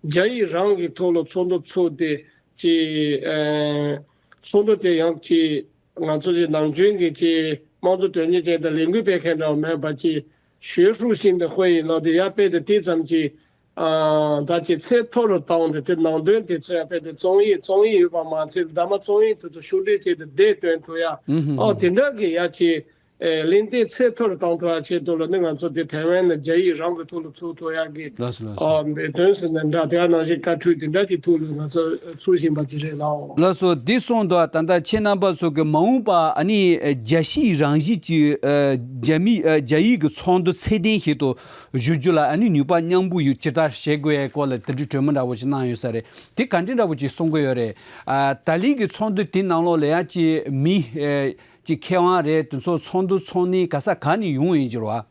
རྒྱ་ཡིག་རང་གི་ཐོག་ལ་ཚོགས་འདུ་ཚུགས་ཏེ་ཅིག་ཨེ་ཚོགས་འདུ་དེ་ཡང་ཅིག་ང་ཚོ་ཅིག་ནམ་རྒྱུན་གྱི་ཅིག་དམངས་གཙོ་དོན་གཉེར་ཅན་དང་ལས་འགུལ་སྤེལ་མཁན་འདྲ་བ་མེད་པ་ཅིག་学术性的会议ལབ་དེ་ཡར་སྤེལ་ཏེ་དེ་ཙམ་གྱིས། ཨ་ད་ཅིག་ཚད་མཐོ་རུ་བཏང་སྟེ་དེ་ནང་དོན་དེ་ཚོ་ཡང་དཔེ་དེ་རྩོམ་ཡིག་རྩོམ་ཡིག་ཡོད་པ་མ་ཚད་ད་མ་རྩོམ་ཡིག་དེ་ཚོ་ཕྱོགས་སྒྲིག་བྱས་ཏེ་བསྡད་སྟོན་ཐུབ་ཡ། ཨོ་དེ་འདྲ་གི་ཡ་ཅིག་ཨེ་གླེང་སྟེགས་ཚད་མཐོ་རུ་བཏང་ཐུབ་ཡ་ཆེད་དུ་ལ་ནི་ང་ཚོ་དེ་ཐའེ་ཝན་ལ་རྒྱ་ཡིག་རང་གི་ཐོག་ལ་ཚུགས་ཐུབ་ཡ་གི་ལགས་སོ་ལགས་སོ། ཨོ་འབད་བརྩོན་ཟེར་ན་འདྲ། དེ་ནང་བཞིན་བཀའ་འཁྲོལ་དེ་འདྲ་གི་ཐོག་ལ་ང་ཚོ་ཚུགས་བཞིན་པ་ཅིག་རེད་ལགས། ལགས་སོ། འདི་གསུངས་འདུག་ད་ལྟ་ཁྱེད་རྣམ་པ་ཚོ་གི་མ་འོངས་པ་ཨ་ནི་རྒྱལ་སྤྱིའི་རང་བཞིན་གྱི་ཨ་རྒྱ་མི་ཨ་རྒྱ་ཡིག་གི་ཚོགས་འདུ་ཚད་ལྡན་ཞིག་ཏུ་བསྒྱུར་རྒྱུ་ལ་ཨ་ནི་ནུས་པ་མཉམ་སྤུངས་ཡོད་ཇི་ལྟར་བྱེད་དགོས་ཡའི་སྐོར་ལ་དེ་འདྲའི་གྲོས་མོལ་འདྲ་བོ་ཞིག་གནང་ཡོད་ས་རེད། དེ་ག་འདྲ་འདྲ་བོ་ཅིག་གསུང་གི་ཡོད་རེད། ཨ་ད་ལན་གྱི་ཚོགས་འདུ་དེ་ནང་ལོགས་ལ་ཡང་ཅིག་མི་ཨ་ཅིག་མཁས་དབང་རེད། དེ་ཚོ་ཚོགས་འདུ་ཚོགས་ནི་ག་ས་ག་ནས་ཡོང་ཡིན་གྱི་རེད་བ།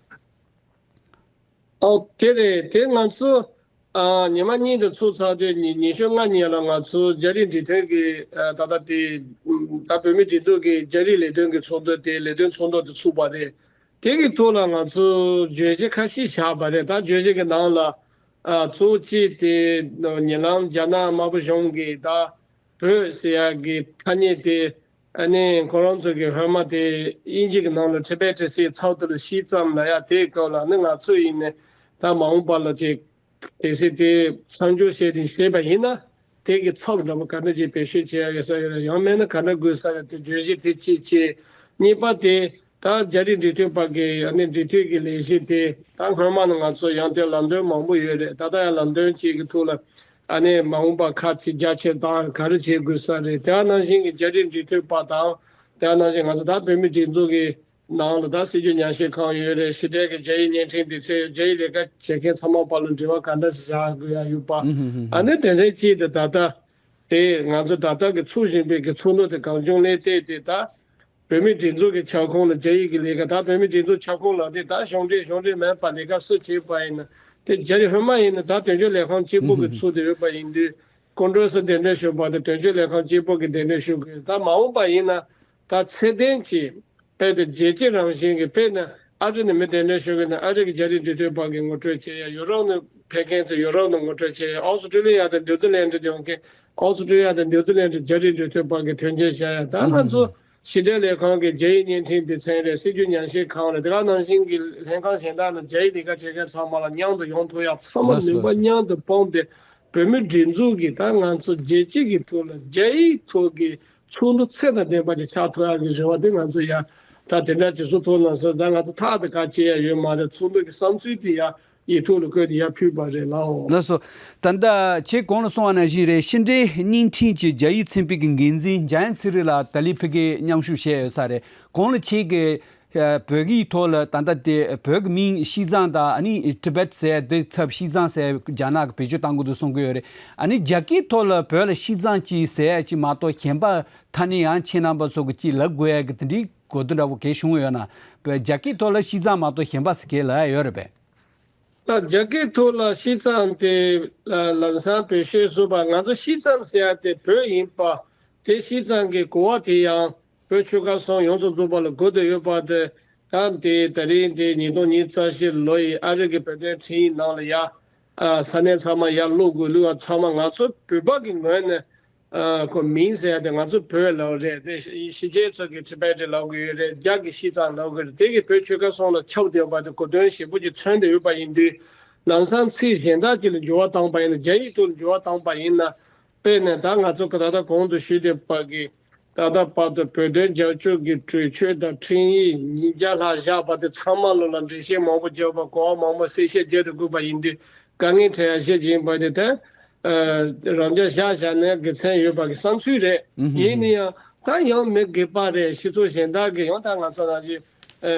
ཨོ་དེ་རེད། དེ་ང་ཚོ་ཨ་ཉི་མ་གཉིས་དེ་ཚུགས་ཚར་དུས་ཉི་ཉི་ཤུ་ལྔ་ཉིན་ལ་ང་ཚོ་རྒྱ་རིགས་འབྲེལ་མཐུད་ཀྱི་ཨ་ད་ལྟ་དེ་ད་བོད་མི་སྒྲིག་འཛུགས་ཀྱི་རྒྱ་རིགས་ལས་དོན་གྱི་ཚོགས་འདུ་དེ་ལས་དོན་ཚོགས་འདུ་དེ་ཚུགས་པ་རེད། དེ་གི་ཐོག་ལ་ང་ཚོ་བརྗོད་གཞི་ཁ་ཤས་བཞག་པ་རེད། ད་བརྗོད་གཞི་གི་ནང་ལ་ཨ་གཙོ་བོ་གཅིག་དེ་ཉེ་ལམ་རྒྱ་ནག་དམར་པོ་གཞུང་གིས་ད་བོད་ཟེར་ཡག་གི་ཐ་སྙད་དེ་ཨ་ནི་ཁོ་རང་ཚོ་གི་སྔོན་མ་དེ་དབྱིན་ཇི་གི་ནང་ལ་ཊི་བེ་ཊི་ཟེར་ཚབ་ཏུ་ལ་ཤིས་ཙམ་ལབ་ཡ་དེའི་སྐབས་ལ་ནི་ང་ཚོ་ཡིན་ནས་ད་མ་འོངས་པ་ལ་ཅིག་གལ་སྲིད་དེ་མཚམས་འཇོག་བྱས་ཏེ་བྱས་པ་ཡིན་ན་དེ་གི་ཚབ་འདྲ་པོ་ག་འདྲ་ཅིག་བེད་སྤྱོད་བྱེད་ཡ་ཡོད་ས་ཡོད་རེད། ཡང་མིན་ན་ག་འདྲ་དགོས་ས་རེད། དེ་བརྗོད་གཞི་དེ་གཅིག་བྱས། གཉིས་པ་དེ་ད་རྒྱ་རིགས་འབྲེལ་མཐུད་པ་གི་ཨ་ནི་འབྲེལ་མཐུད་ཀྱི་ལས་གཞི་དེ་ད་སྔོན་མ་ནས་ང་ཚོ་ཡང་དེ་ལམ་སྟོན་མང་པོ་ཡོད་རེད། ད་ལྟ་ཡང་ལམ་སྟོན་གཅིག་གི་ཐོག་ལ་ཨ་ནི་མ་འོངས་པ་ཁག་ཅིག་རྒྱ་ཆེར་བཏང་ག་རེ་བྱེད་དགོས་ས་རེད། དེ་ནང་བཞིན་གྱི་རྒྱ་རིགས་འབྲེལ་མཐུད་པ་དང་དེ་ནང་བཞིན་ང་ཚོ་ད་བོད་མི་སྒྲིག་འཛུགས་ཀྱི་ནང་ལ་ད་སྲིད་སྐྱོང་ཉམས་ཞིབ་ཁང་ཡོད་རེད། ཕྱི་འབྲེལ་གྱི་རྒྱ་ཡིག་བརྙན་འཕྲིན་སྡེ་ཚན་ཡོད། རྒྱ་ཡིག་ལས་ཀ་བྱེད་མཁན་ཚང་མ་བར་ལ་འབྲེལ་བ་ག་འདྲ་ཞིག་བཞག་དགོས་ཡ་ཡོད་པ། ཨ་ནི་དེ་འདྲའི་གཅིག་དེ་ད་ལྟ་དེ་ང་ཚོ་ད་ལྟ་གི་ཚུགས་བཞིན་པའི་གི་ཚོགས་འདུ་དེ་གངས་ལྗོངས་གླེང་སྟེགས་དེ་ད་བོད་མི་སྒྲིག་འཛུགས་ཀྱི་ཁྱབ་ཁོངས་ལ་རྒྱ་ཡིག་གི་ལས་ཀ་ད་བོད་མི་སྒྲིག་འཛུགས་ཁྱབ་ཁོངས་ལ་དེ་ད་གཞུང་འབྲེལ་གཞུང་འབྲེལ་མིན་པ་ལས་ཀ་སུ་བྱེད་པ་ཡིན་ན་ དེ་རྒྱ་རིགས་སྔོན་མ་ཡིན་ན་ད་དོན་གཅོད་ལས་ཁང་གཅིག་པོ་གི་ཚུལ་དུ་ཡོད་པ་ཡིན་དུས། ཀོང་ཀྲེས་སུ་གདན་འདྲེན་ཞུ་བ་དང་དོན་གཅོད་ལས་ཁང་གཅིག་པོ་གི་གདན་འདྲེན་ཞུ་དགོས། ད་མ་འོངས་པ་ཡིན་ན་ད་ཚད་ལྡན་གྱི་དཔེ་དེ་རྒྱལ་སྤྱི་རང་བཞིན་གྱི་དཔེར་ན་ཨ་རི་ནས་མི་གདན་འདྲེན་ཞུ་གི་ན་ཨ་རི་གི་རྒྱ་རིགས་འབྲེལ་མཐུད་པ་གི་ངོ་སྤྲོད་བྱེད་ཡ། ཡུ་རོབ་ནས་ཕེབས་མཁན་ཚོས་ཡུ་རོབ་ནས་ངོ་སྤྲོད་བྱེད་ཡ། ཨོ་སི་ཀྲི་ལི་ཡ་དང་ནིའུ་ཛི་ལན་འབྲེལ་ཡོང་མཁན་ཨོ་སི་ཀྲི་ལི་ཡ་དང་ནིའུ་ཛི་ལན་འབྲེལ་རྒྱ་རིགས་འབྲེལ་མཐུད་པ་གི་དོན་རྐྱེན་བྱ་ཡ། ད་ང་ཚོ་ཕྱི་འབྲེལ་ལས་ཁང་གི་རྒྱ་ཡིག་བརྙན་འཕྲིན་སྡེ་ཚན་རེད། སྲིད་བྱུས་ཉམས་ཞིབ་ཁང་རེད། དེ་ག་ནང་བཞིན་གྱི་ལྷན་ཁང་གཞན་དག་ནང་རྒྱ་ཡིག་ལས་ཀ་བྱེད་མཁན་ཚང་མ་ལ་མཉམ་དུ་ཡོང་ཐུབ་ཡ། ཚང་མ་ལགས་སོ། ནུས་པ་ལགས་སོ། མཉམ་དུ་སྤུངས་ཏེ་བོད་མི་སྒྲིག་འཛུགས་ཀྱི་ད་ང་ཚོ་རྒྱལ་སྤྱི་གི་ཐོག་ལ་རྒྱ་ཡིག་ཐོག་གི་ཚོགས་འདུ་ཚད་དང་ལྡན་པ་ཅིག་ཆགས་ཐུབ་ཡ་གི་རེ་བ་དེ་ང་ཚོ་ཡ་ད་དེ་འདྲ་དུས་སུ་ཐོག་ན་ཟེར། ད་ང་ཚོ་ཐག་དེ་ག་བཅད་ཡ་ཡོད་མ་རེད། ཚོགས་འདུ་གི་བསམ་ཚུལ་དེ་ཡ་ཡིག་ཐོག་ལ་བཀོད་དེ་ཡར་ཕུལ་བ་རེད་ལགས། ལགས་སོ། ད་ལྟ་ཁྱེད་གོང་ལ་གསུངས་པ་ནང་བཞིན་རེད། ཕྱི་འབྲེལ་བརྙན་འཕྲིན་གྱི་རྒྱ་ཡིག་ཚན་པའི་གི་འགན་འཛིན་འཇམ་དབྱངས་ཚེ་རིང་ལགས་ཏཱ་ལི་ཕ་གིར་མཉམ་ཞུགས་བྱས་ཡོད་ས་རེད། གོང་ལ་ཁྱེད་ཀྱིས་ཨ་བོད་ཡིག་ཐོག་ལ་ད་ལྟ་དེ་བོད་ཀྱི་མིང་ཤིས་ཙང་དང་ཨ་ནི་ཏི་བེད་ཟེར་དེ་ཚབ་ཤིས་ཙང་ཟེར་རྒྱ་ནག་གིས་བེད་སྤྱོད་གཏང་གི་འདུག་གསུང་གི་ཡོད་རེད། ཨ་ནི་རྒྱ་སྐད་ཐོག་ལ་བོད་ལ་ཤིས་ཙང་ཅིག་ཟེར་ཡ་ཅིག་མ་གཏོགས་གཞན་པ་ཐ་སྙད་ཡང་ཁྱེད་རྣམ་པ་ཚོ་གི་ཅིག་ལབ་དགོས་ཡ་གི་དེ་འདྲའི་གོ་བརྡ་འདྲ་བོ་གས་བྱུང་ཡོད་ན། བོད་རྒྱ་སྐད་ཐོག་ལ་ཤིས་ཙང་མ་གཏོགས་གཞན་པ་ཟེར་གས་ལབ་ཡ་ཡོད་རེད་པས། ད་རྒྱ་སྐད་ཐོག་ལ་ཤིས་ཙང་དེ་ལམ་སང་བེད་སྤྱོད་བཟོས་པ། ང་ཚོ་ཤིས་ཙང་ཟེར་ཡ་དེ་བོད་ཡིན་པ། དེ་ཤིས་ཙང་གི་གོ་བ་དེ་ཡང་བོད་ཆོལ་ཁ་གསུམ་ཡོངས་སུ་རྫོགས་པ་ལ་གོ་བསྡད་ཡོད་པ་དེ། ད་དེ་ད་རིང་དེ་ཉིས་སྟོང་ཉི་ཤུ་རྩ་བཞི་ལོ་ཡི་ཨ་རི་གི་བོད་དོན་འཕྲིན་ཡིག་ནང་ལ་ཡ་ས་གནས་ཚང་མ་ཡར་ཀློག་དགོས་ལུགས་ཚང་མ་ང་ཚོ་བོད་པ་གི་ངོས་ནས། ཨ་ཁོ་མིང་ཟེར་ཡ་དེ་ང་ཚོ་བོད་ལབ་རེད་དེ། ཕྱི་རྒྱལ་ཚོ་གི་ཊི་བེ་ཊི་ལབ་གི་ཡོད་རེད། རྒྱ་གི་ཤིས་ཙང་ལབ་གི་རེད། དེ་གི་བོད་ཆོལ་ཁ་གསུམ་ལ་ཁྱབ་བསྡད་པ་དེ་གོ་དོན་ཞེ་པོ་ཅིག་མཚོན་བསྡད་ཡོད་པ་ཡིན་དུས། ལམ་སང་ཚིག་གཞན་དག་ཅིག་ལ་འགྱུར་བ་བཏང་པ་ཡིན་ན། རྒྱ་ཡིག་ཐོག་ལ་འགྱུར་བ་བཏང་པ་ཡིན་ན། དཔེར་ན་ད་ང་ཚོ་གི་ད་ལྟ་གོང་དུ་ཞུས་བསྡད་པ་གི་ད་ལྟ་བར་དུ་བོད་དོན་རྒྱབ་སྐྱོར་གྱི་གྲོས་ཆོད་དང་འཕྲིན་ཡིག་ཉིས་བརྒྱ་ལྷག་བཞག་པ་དེ་ཚང་མ་ལོ་ལ་འགྲེལ་བཤད་མང་པོ་བརྒྱབ་པ། གོ་བ་མང་པོ་གསལ་བཤད་བརྒྱབ་ཏུ་བཀོད་པ་ཡིན་དུས། དཀའ་ངལ་འཕྲད་ཡ་གཞི་ཡིན་པ་དེ་ད་རང་འཇགས་བཞག་བཞག་ནས་དགེ་མཚན་ཡོད་པ་གི་བསམ་ཚུལ་རེད། ཡིན་ན་ཡང་ད་ཡང་མི་སྒེར་པ་རེད། སྤྱི་ཚོགས་གཞན་དག་གི་ཡང་ད་ང་ཚོ་ནང་བཞིན་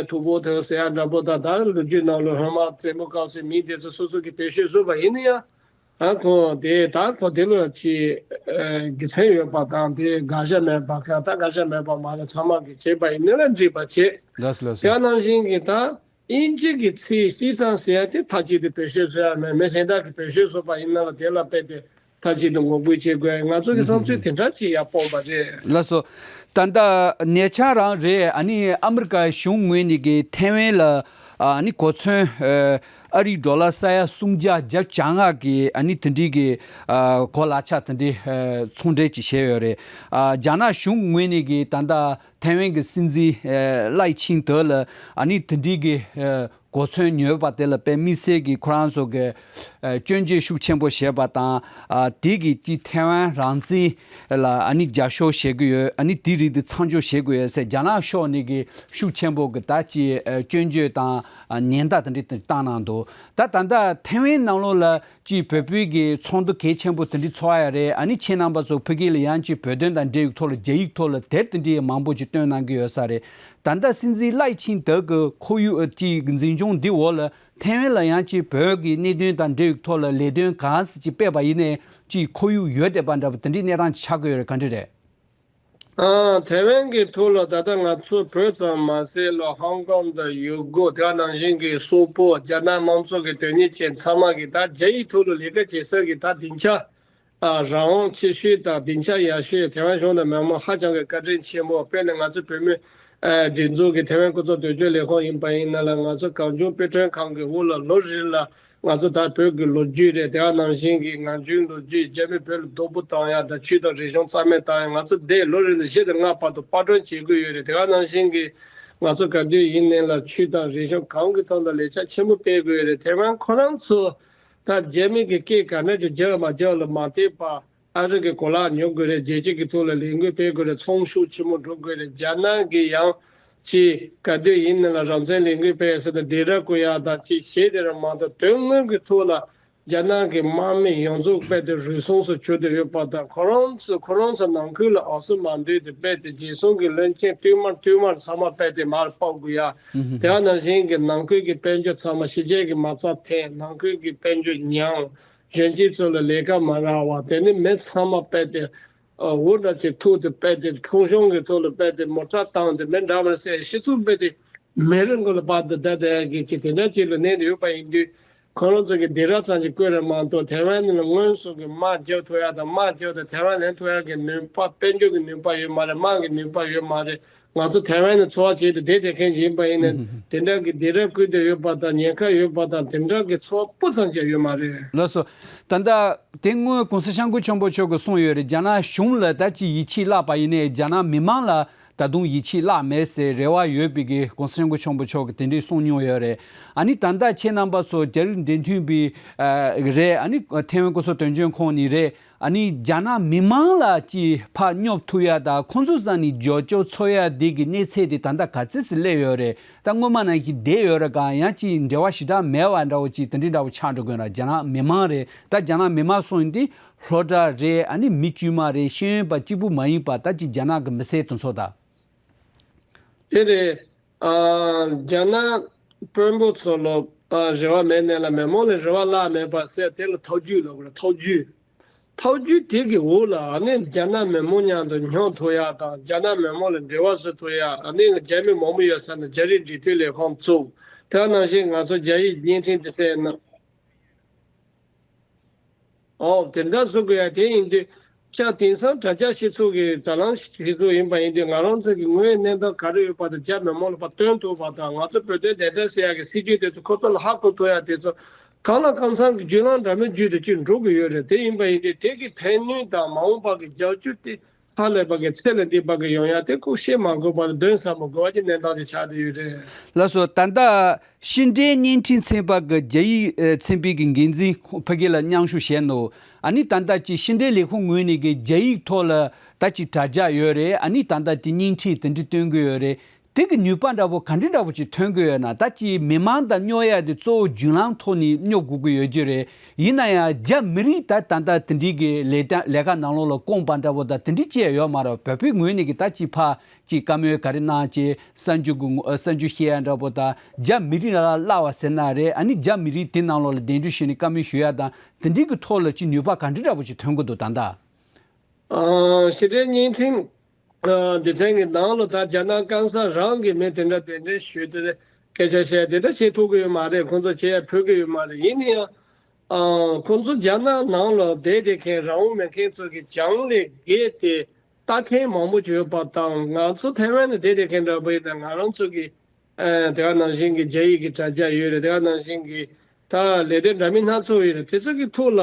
ཐུ་བོ་ཐེ་ཟེར་ཡ་འདྲ་པོ་དང་། ད་ལོ་རྒྱུས་ནང་ལ་སྔོན་མ་རྩེད་མོ་སྐབས་སུ་མིང་དེ་ཚོ་སོ་སོ་གི་བེད་སྤྱོད་བཟོས་པ་ཡིན་ན་ཡང་། ཨ་ཁོ་དེ་ད་ཁོ་དེ་ལོ་ཅི་དགེ་མཚན་ཡོད་པ་དང་། དེ་དགག་བྱ་མེད་པ་གང་། ད་དགག་བྱ་མེད་པ་མ་རེད། ཚང་མ་གི་བྱས་པ་ཡིན་ན་ལ་འགྲིག་པ་བྱེད། ལགས་སོ་ལགས་སོ། དེ་ནང་བཞིན་གྱི་ད་དབྱིན་ཇི་གི་ཚིག་ཤིས་ཙང་ཟེར་ཡ་དེ་མཐའ་གཅིག་ཏུ་བེད་སྤྱོད་བཟོ་ཡ་མེད། མི་གཞན་དག་གིས་བེད་སྤྱོད་བཟོས་པ་ཡིན་ན་ལ་དེ་ལ་དཔེ་དེ་མཐའ་གཅིག་ཏུ་ངོ་རྒོལ་བྱེད་དགོས། ང་ཚོ་གི་བསམ་ཚུལ་དེ་འདྲ་ཅིག་ཡར་སྤུངས་པ་རེད། ལགས་སོ། ད་ལྟ་ཉེ་ཆར་རང་རེད། ཨ་ནི་ཨ་མི་རི་ཀ་གཞུང་ངོས་ནས་གི་ཐའེ་ཝན་ལ་ཨ་ནི་གོ་མཚོན་ཨ་རིའི་ཌོ་ལར་ས་ཡ་སུམ་བརྒྱ་བརྒྱད་ཅུ་གྱ་ལྔ་གི་ཨ་ནི་དེ་འདྲའི་གི་གོ་ལག་ཆ་དེ་འདྲའི་ཚོང་འབྲེལ་ཅིག་བྱས་ཡོད་རེད། རྒྱ་ནག་གཞུང་ངོས་ནས་གི་ད་ལྟ་ཐའེ་ཝན་གྱི་སྲིད་འཛིན་ལའེ་ཆིང་ཏེ་ལ་ཨ་ནི་དེ་འདྲའི་གི་གོ་མཚོན་ཉོས་པ་དེ་ལ་དཔེ་དམིགས་བསལ་གྱི་ཁོ་རང་ཚོ་གི་སྐྱོན་བརྗོད་ཤུགས་ཆེན་པོ་བྱས་པ་དང་། དེ་གི་ཅི་ཐའེ་ཝན་རང་བཙན་ལ་ཨ་ནི་རྒྱབ་སྐྱོར་བྱེད་ཀྱི་ཡོད། ཨ་ནི་དེ་རིགས་དེ་མཚམས་འཇོག་བྱེད་དགོས་ཡོད་ཟེར་རྒྱ་ནག་ཕྱོགས་ནས་གི་ཤུགས་ཆེན་པོ་གི་ད་ཅི་སྐྱོན་བརྗོད་དང་ཉེན་བརྡ་དེ་འདྲ་བཏང་གནང་འདུག་ད་ད་ལྟ་ཐའེ་ཝན་ནང་ལོགས་ལ་ཅིག་བོད་པའི་གི་ཚོགས་འདུ་གལ་ཆེན་པོ་དེ་འདྲ་ཚོགས་ཡ་རེད། ཨ་ནི་ཁྱེད་རྣམ་པ་ཚོ་ཕ་གི་ལ་ཡང་ཅིག་བོད་དོན་དང་འབྲེལ་བའི་ཐོག་ལ་རྒྱ་ཡིག་ཐོག་ལ་དེབ་དེ་འདྲ་མང་པོ་ཅིག་བཏོན་གནང་གི་ཡོད་ས་རེད། ད་ལྟ་སྲིད་འཛིན་ལའེ་ཆིང་ཏེ་གི་ཁོར་ཡུག་ཅིག་འཛིན་སྐྱོང་འདི་འོག་ལ་ཐའེ་ཝན་ལ་ཡང་ཅིག་བོད་ཀྱི་གནད་དོན་དང་འབྲེལ་བའི་ཐོག་ལ་ལས་དོན་གང་ཟིག་ཅིག་སྤེལ་བ་ཡིན་ནའི་ཅིག་ཁོར་ཡུག་ཡོད་བསྡད་པ་འདྲ་པོ་དེ་འདྲའི་གནས་སྟངས་ཅིག་ཆགས་ཀྱི་ཡོད་རེད། ག་འདྲ་རེད། ཨ། ཐའེ་ཝན་གྱི་ཐོག་ལ་ད་ལྟ་ང་ཚོ་བོད་ཙམ་མ་ཟད་ལ་ཧོང་ཀོང་དང་ཡུ་གུར། དེ་ནང་བཞིན་གྱི་སོག་པོ། རྒྱ་ནག་དམངས་གཙོ་གི་དོན་གཉེར་ཅན་ཚང་མ་གིས་ད་རྒྱ་ཡིག་ཐོག་ལ་ལས་ཀ་བྱེད་ས་གི་ད་སྡིངས་ཆ་ཨ་རང་དབང་ཆེ་ཤོས་དང་སྡིངས་ཆ་ཡག་ཤོས། ཐའེ་ཝན་གཞུང་དང་མི་མང་ཧ་ཅང་གི་བཀའ་དྲིན་ཆེན་པོ། དཔེར་ན་ང་ཚོ་བོད་མི་ཨ་སྒྲིག་འཛུགས་ཀྱི་ཐའེ་ཝན་སྐུ་ཚབ་དོན་གཅོད་ལས་ཁུངས་ཡིན་པ་ཡིན་ན་ལ། ང་ཚོ་གངས་ལྗོངས་དཔེ་སྐྲུན་ཁང་གི་འོག་ལ་ལོ་རེ་ལ་ང་ཚོ་ད་བོད་ཀྱི་ལོ་རྒྱུས་རེད། དེ་ག་ནང་བཞིན་གྱི་ངག་རྒྱུན་ལོ་རྒྱུས། རྒྱ་མི་བོད་ལ་སྡུག་པོ་བཏང་ཡ་དང་ཆོས་དང་རིག་གཞུང་རྩ་མེད་བཏང་ཡ། ང་ཚོ་འདི་ལོ་རེ་ལ་བཞི་དང་ལྔ་བར་དུ་པར་སྐྲུན་བྱེད་དགོས་ཡོད་རེད། དེ་ག་ནང་བཞིན་གྱི་ང་ཚོ་ག་དུས་ཡིན་ནའི་ལ་ཆོས་དང་རིག་གཞུང་གང་གི་ཐོག་ལ་ལས་འཆར་ཆེན་པོ་སྤེལ་དགོས་ཡོད་རེད། ཐའེ་ཝན་ཁོ་རང་ཚོ་ད་རྒྱ་མི་གི་སྐད་ག་འདྲ་ཅིག་རྒྱག་མ་རྒྱག་ལ་མ་བལྟས་པ། ཨ་རི་གི་གོ་ལག་ཉོ་དགོས་རེད། རྒྱལ་སྤྱི་གི་ཐོག་ལ་ལས་འགུལ་སྤེལ་དགོས་རེད། ཚོང་ཤུགས་ཆེན་མོ་འགྲོ་དགོས་རེད། རྒྱ་ནག་གི་ཡང་ཅིག་ག་དུས་ཡིན་ན་ལ་རང་བཙན་ལས་འགུལ་སྤེལ་ཟེར་ནས་སྡིགས་ར་བསྐུལ་ཡག་དང་ཅིག་བྱེད་དེ་རང་མ་གཏོགས། དོན་དངོས་ཀྱི་ཐོག་ལ་རྒྱ་ནག་གི་དམག་མི་ཡོངས་རྫོགས་རྦད་དེ་རུལ་སུངས་སུ་གྱུར་ཏེ་ཡོད་པ་དང་། ཁོ་རང་ཚོ་ཁོ་རང་ཚོ་ནང་ཁུལ་ལ་ཨ་སུ་མ་འདུས་ཏེ་རྦད་དེ་རྒྱལ་སྲུང་གི་བློན་ཆེན་བསྟུད་མར་བསྟུད་མར་ཚང་མ་རྦད་དེ་མར་ཕབ་དགོས་ཡ། དེ་ག་ནང་བཞིན་གྱི་ནང་ཁུལ་གྱི་དཔལ་འབྱོར་ཚང་མ་ཕྱི་རྒྱལ་གྱི་མ་རྩ་འཐེན། ནང་ཁུལ་གྱི་དཔལ་འབྱོར་ཉམས། གཞོན་སྐྱེས་ཚོ་ལ་ལས་ཀ་མ་རག་པ། དེ་ནི་མི་ཚང་མ་རྦད་དེ་འུར་འདྲ་ཅིག་ཐུག་སྟེ་རྦད་དེ་ཁྲོམ་གཞུང་གི་ཐོག་ལ་རྦད་དེ་མོ་ཊ་བཏང་སྟེ་མི་འདྲ་མི་འདྲ་བྱས། སྤྱི་ཚོགས་རྦད་དེ་མེ་རི་མགོ་ལ་བབས་ཏེ་བསྡད་བསྡད་ཀྱི་ཅིག་དེ་འདྲ་ཅིག་ལ་གནས་ཏེ་ཡོད་པ་ཡིན་དུས། ཁོ་རང་ཚོ་གི་སྡིགས་ར་ཙམ་ཅིག་བསྐུལ་རེད་མ་གཏོགས། ཐའེ་ཝན་ནི་ལ་དངོས་སུ་གི་དམག་རྒྱག་ཐུབ་ཡ་དང་། དམག་རྒྱག་དང་ཐའེ་ཝན་ལེན་ཐུབ་ཡ་གི་ནུས་པ། དཔལ་འབྱོར་གི་ནུས་པ་ཡོད་མ་རེད། དམག་གི་ནུས་པ་ཡོད་མ་རེད། ང་ཚོ་ཐའེ་ཝན་ནི་འཚོ་བ་བྱེད་དུ་བསྡད་བསྡད་མཁན་ཅིག་ཡིན་པ་ཡིན་ནའི། དེ་འདྲ་གི་སྡིགས་ར་བསྐུལ་བསྡད་ཡོད་པ་དང་། ཉེན་ཁ་ཡོད་པ་དང་། དེ་འདྲ་གི་ཚོར་བ་སྤུ་ཙམ་ཅིག་ཡོད་མ་རེད། ལགས་སོ། ད་ལྟ་དེ་སྔོན་གོང་ས་སྐྱབས་མགོན་ཆེན་པོ་མཆོག་གིས་གསུངས་ཡོད་རེད། རྒྱ་ནག་གཞུང་ལ་ད་ཅིག་ཡིད་ཆེས་བརླག་པ་ཡིན་ནའི། རྒྱ་ནག་མི་མང་ལ་ད་དུང་ཡིད་ཆེས་བརླག་མེད་ཟེར་རེ་བ་ཡོད་པའི་གི་གོང་ས་སྐྱབས་མགོན་ཆེན་པོ་མཆོག་གིས་དེ་འདྲའི་གསུངས་མྱོང་ཡོད་རེད། ཨ་ནི་ད་ལྟ་ཁྱེད་རྣམ་པ་ཚོ་རྒྱ་རིགས་འབྲེལ་མཐུད་པའི་ཨ་རེད། ཨ་ནི་ཐའེ་ཝན་སྐུ་ཚབ་དོན་གཅོད་ཁང་ནས་རེད། ཨ་ནི་རྒྱ་ནག་མི་མང་ལ་ཅིག་ཕར་སྙོབ་ཐུབ་ཡ་དང་། ཁོང་ཚོ་རྩ་ནས་རྒྱབ་སྐྱོར་ཚོར་ཡ་དེ་གི་གནས་ཚད་དེ་ད་ལྟ་ག་ཚོད་ཙམ་སླེབས་ཡོད་རེད། ད་སྔོན་མ་ནང་བཞིན་བསྡད་ཡོད་རེད་ག། ཡང་ཅིག་འབྲེལ་བ་ཞེ་དྲག་མེད་པ་འདྲ་བོ་ཅིག་དེ་འདྲའི་འདྲ་བོ་ཆགས་འགྲོ་གི་ཡོད་ན། རྒྱ་ནག་མི་མང་རེད། ད་རྒྱ་ནག་མི་མང་གསུངས་ཡིན་དུས་སློབ་གྲྭ་རེད། ཨ་ནི་མི་དཀྱུས་མ་རེད། ཤེས་ཡོན་པ་གཅིག་པུ་མ་ཡིན་པ། ད་ཅིག་རྒྱ་ནག་གི་མི་སེར་དེ་ཚོ་ད། དེ་རེད། ཨ། རྒྱ་ནག་དཔོན་པོ་ཚོ་ལ། ཨ། རེ་བ་མེད་ནའི་ལ་མི་མང་ལ་རེ་བ་བརླག་མེད་པ་ཟེར། དེ་ལ་ཐབས་ཇུས་ལབ་དགོས་རེད། ཐབས་ཇུས། ཐབས་ཇུས་དེ་གི་འོག་ལ་ཨ་ནི་རྒྱ་ནག་མི་མང་མཉམ་དུ་སྙོབ་ཐུབ་ཡ་དང་། རྒྱ་ནག་མི་མང་ལ་འབྲེལ་བ་བཟོ་ཐུབ་ཡ། ཨ་ནི་རྒྱ་མི་མང་པོ་ཡོད་ས་ན་རྒྱ་རིགས་འབྲེལ་མཐུད་ལས་ཁང་བཙུགས། དེ་ནང་བཞིན་ང་ཚོ་རྒྱ་ཡིག་བརྙན་འཕྲིན་དེ་ཚོའི་ནང་། ཨོ། དེ་འདྲ་བཟོ་དགོས་ཡ་དེ་ཡིན་དུས། ཁྱེད་དེང་སང་དྲ་རྒྱ་ཞིག་ཚུགས་ཀྱི། དྲ་ལམ་ཞིག་ཚུགས་ཡིན་པ་ཡིན་དུས། ང་རང་ཚོ་གི་དངོས་ཡོད་གནས་སྟངས་ག་རེ་ཡོད་པ་དང་། རྒྱ་མི་མང་ལ་ཕར་སྟོན་ཐུབ་པ་དང་། ང་ཚོ་བོད་དོན་བདེན་མཐའ་གསལ་ཡག་གི་སྲིད་ཇུས་དེ་ཚོ་ཁོ་ཚོ་ལ་ཧ་གོ་ཐུབ་ཡག་དེ་ཚོ་གང་ལ་གང་འཚམ་གྱི་བརྒྱུད་ལམ་འདྲ་མིན་བརྒྱུད་དེ་ཅིག་འགྲོ་གི་ཡོད་རེད། དེ་ཡིན་པ་ཡིན་དུས། དེ་གི་ཕན་ནུས་དང་མ་འོངས་པ་གི་རྒྱབ་སྐྱོར་དེ་ཧ་ལས་པ་གི་ཚད་ལས་འདས་པ་གི་ཡོང་ཡག་དེ་ཁོ་བཤད་མ་དགོས་པ་ལ་དོན་ཟབ་མོ་དགོས་པ་གི་གནས་སྟངས་དེ་ཆགས་བསྡད་ཡོད་རེད། ལགས་སོ། ད་ལྟ་ཕྱི་འབྲེལ་བརྙན་འཕྲིན་ཚན་པ་གི་རྒྱ་ཡིག་ཨ་ཚན་པའི་གི་འགན་འཛིན་ཁོང་ཕ་གི་ལ་མཉམ་ཞུགས་བྱས་ནོ། ཨ་ནི་ད་ལྟ་ཅིག་ཕྱི་འབྲེལ་ལས་ཁུངས་ངོས་ནས་གི་རྒྱ་ཡིག་ཐོག་ལ་ད་ཅིག་དྲ་རྒྱ་ཡོད་རེད། ཨ་ནི་ད་ལྟ་དེ་བརྙན་འཕྲིན་དེ་འདྲ་སྟོན་གི་ཡོད་རེད། དེ་གི་ནུས་པ་འདྲ་པོ་ག་འདྲ་འདྲ་པོ་ཅིག་ཐོན་གི་ཡོད་ན། ད་ཅིག་མི་མང་དང་སྙོབ་ཡ་དེ་གཙོ་བོ་བརྒྱུད་ལམ་ཐོག་ནས་སྙོབ་དགོས་ཀྱི་ཡོད་ཀྱི་རེད། ཡིན་ན་ཡང་རྒྱ་མི་རིགས་ད་ད་ལྟ་དེ་འདྲའི་གི་ལས་ད་ལས་ཀ་ནང་ལོགས་ལ་བསྐུངས་པ་འདྲ་པོ་དང་དེ་འདྲ་ཅིག་ཡོད་མ་རེད། བོད་པའི་ངོས་ནས་གི་ད་ཅིག་ཕར་ཅིག་བཀའ་མོལ་ག་རེ་གནང་བྱས། གསར་འགྱུར་གྱི་ངོ་གསར་འགྱུར་བཤད་ཡ་འདྲ་པོ་དང་། རྒྱ་མི་རིགས་ལ་བརླག་པ་ཟེར་ན་རེད། ཨ་ནི་རྒྱ་མི་རིགས་དེ་ནང་ལོགས་ལ་གདན་འདྲེན་ཞུས་ནས་བཀའ་མོལ་ཞུ་ཡ་དང་། དེ་འདྲའི་གི་ཐོག་ལ་ཅིག་ནུས་པ་ག་འདྲ་འདྲ་པོ་ཅིག་ཐོན་གི་འདུག་ད་ལྟ། ཨ། ཕྱི་འབྲེལ་བརྙན་འཕྲིན་ཨ་སྡེ་ཚན་གྱི་ནང་ལ་ད་རྒྱ་ནག་སྐམ་ས་རང་གི་མི་དེ་འདྲ་གདན་འདྲེན་ཞུས་ཏེ་སྐད་ཆ་བཤད་དེ་ད་བྱེད་ཐུབ་ཀྱི་ཡོད་མ་རེད། ཁོང་ཚོ་བྱེད་ཡ་ཕོད་ཀྱི་ཡོད་མ་རེད། ཡིན་ན་ཡང་། ཨ། ཁོང་ཚོ་རྒྱ་ནག་ནང་ལ་བསྡད་བསྡད་མཁན་རང་དབང་མེད་མཁན་ཚོ་གི་གྱང་ལས་བརྒལ་ཏེ་ལྟ་མཁན་མང་པོ་ཅིག་ཡོད་པ་དང་། ང་ཚོ་ཐའེ་ཝན་ལ་བསྡད་བསྡད་མཁན་འདྲ་པོ་ཡིན་ན། ང་རང་ཚོ་གི་ཨ་དེ་ག་ནང་བཞིན་གྱི་རྒྱ་ཡིག་གི་དྲ་རྒྱ་ཡོད་རེད། དེ་ག་ནང་བཞིན་གྱི་ད་ལས་དོན་འདྲ་མིན་སྣ་ཚོགས་ཡོད་རེད། དེ་ཚོ་གི་ཐོག་ལ་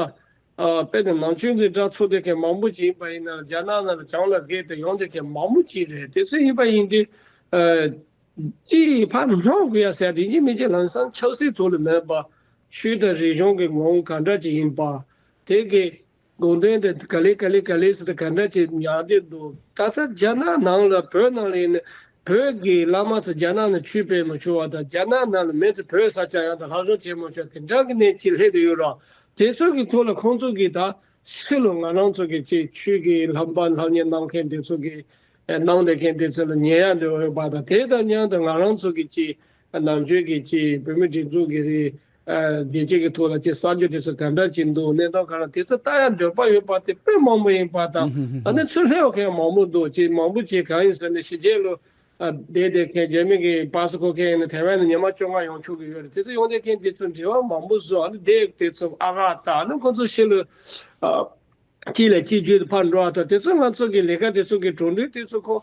ཨ་དཔེ་དེ་ནང་ཆོས་འཛིན་གྲྭ་ཚུགས་བསྡད་མཁན་མང་པོ་ཅིག་ཡིན་པ་ཡིན་ན། རྒྱ་ནག་ནང་ལ་གྱང་ལ་བརྒལ་ཏེ་ཡོང་བསྡད་མཁན་མང་པོ་ཅིག་རེད། དེ་ཚོ་ཡིན་པ་ཡིན་དུས། ཨ། ཅིག་ཕར་སྙོབ་དགོས་ཡ་ཟེར་ཡ་དེ་ཡིན་གཅིག་མིན་གཅིག་ལམ་སང་ཆབ་སྲིད་ཐོག་ལ་མེད་པ། ཆོས་དང་རིག་གཞུང་གི་ངོ་བོ་ག་འདྲ་ཅིག་ཡིན་པ། དེ་གི་དགོངས་དོན་དེ་ག་ལེ་ག་ལེ་ག་ལེ་ཟེར་ཏེ་ག་འདྲ་ཅིག་ཉར་བསྡད་འདུག་ད་ལྟ་རྒྱ་ནག་ནང་ལ་བོད་ནང་ལ་ཡིན་ན། བོད་ཀྱི་བླ་མ་ཚོ་རྒྱ་ནག་ནང་ཆོས་སྤེལ་མི་ཆོག་པ་དང་། རྒྱ་ནག་ནང་ལ་མི་ཚོ་བོད་ས་ཆ་ཡང་དང་ལྷ་སྒྲུང་བྱེད་མི་ཆོག་དེ་འདྲ་གི་གནས་ཅིག་སླེབས་བསྡད་ཡོད་ར། དེ་ཚོ་གི་ཐོག་ལ་ཁོང་ཚོ་གིས་ད་ཕྱི་ལོ་ང་རང་ཚོ་གི་ཅིག་ཆོས་ཀྱི་ལྷབ་པ་ལྷབ་གཉེར་གནང་མཁན་དེ་ཚོ་གི་ཨ་གནང་བསྡད་མཁན་དེ་ཚོ་ལ་ཉན་ཡ་འདོད་ཡོད་པ་དང་། དེ་དང་མཉམ་དུ་ང་རང་ཚོ་གི་ཅིག་ནམ་རྒྱུན་གྱི་ཅིག་བོད་མི་སྒྲིག་འཛུགས་ཀྱི་རེད། ཨ་བདེ་སྐྱིད་ཀྱི་ཐོག་ལ་ཅིག་གསར་འགྱུར་དེ་ཚོ་ག་འདྲ་ཅིག་འདུག་གནས་སྟངས་ག་རེ། དེ་ཚོ་ལྟ་ཡ་འདོད་པ་ཡོད་པ་དེ་དཔེ་མང་པོ་ཡིན་པ་དང་། ཨ་ནི་ཚུར་སླེབས་མཁན་མང་པོ་འདུག་ཅིག་མང་པོ་ཅིག་གང་ཡིན་ཟེར་ན། ཕྱི་རྒྱལ་ལ་ཨ་བསྡད་བསྡད་མཁན། རྒྱ་མི་གི་པ་སི་ཕོར་ཁྱེར་ནས་ཐའེ་ཝན་ལ་ཉི་མ་བཅོ་ལྔ་ཡོང་ཆོག་གི་ཡོད་རེད། དེ་ཚོ་ཡོང་བསྡད་མཁན་དེ་ཚོ་འབྲེལ་བ་མང་པོ་བཟོ། ཨ་ནི་དེ་དེ་ཚོ་ཨ་རག་ད། ཨ་ནི་ཁོ་ཚོ་ཕྱི་ལ་ཨ། གཅིག་ལ་གཅིག་བརྒྱུད་དུ་ཕར་འགྲོ་བ་དང་། དེ་ཚོ་ང་ཚོ་གི་ལས་ཀ་དེ་ཚོ་གི་གྲུབ་འབྲས་དེ་ཚོ་ཁོ།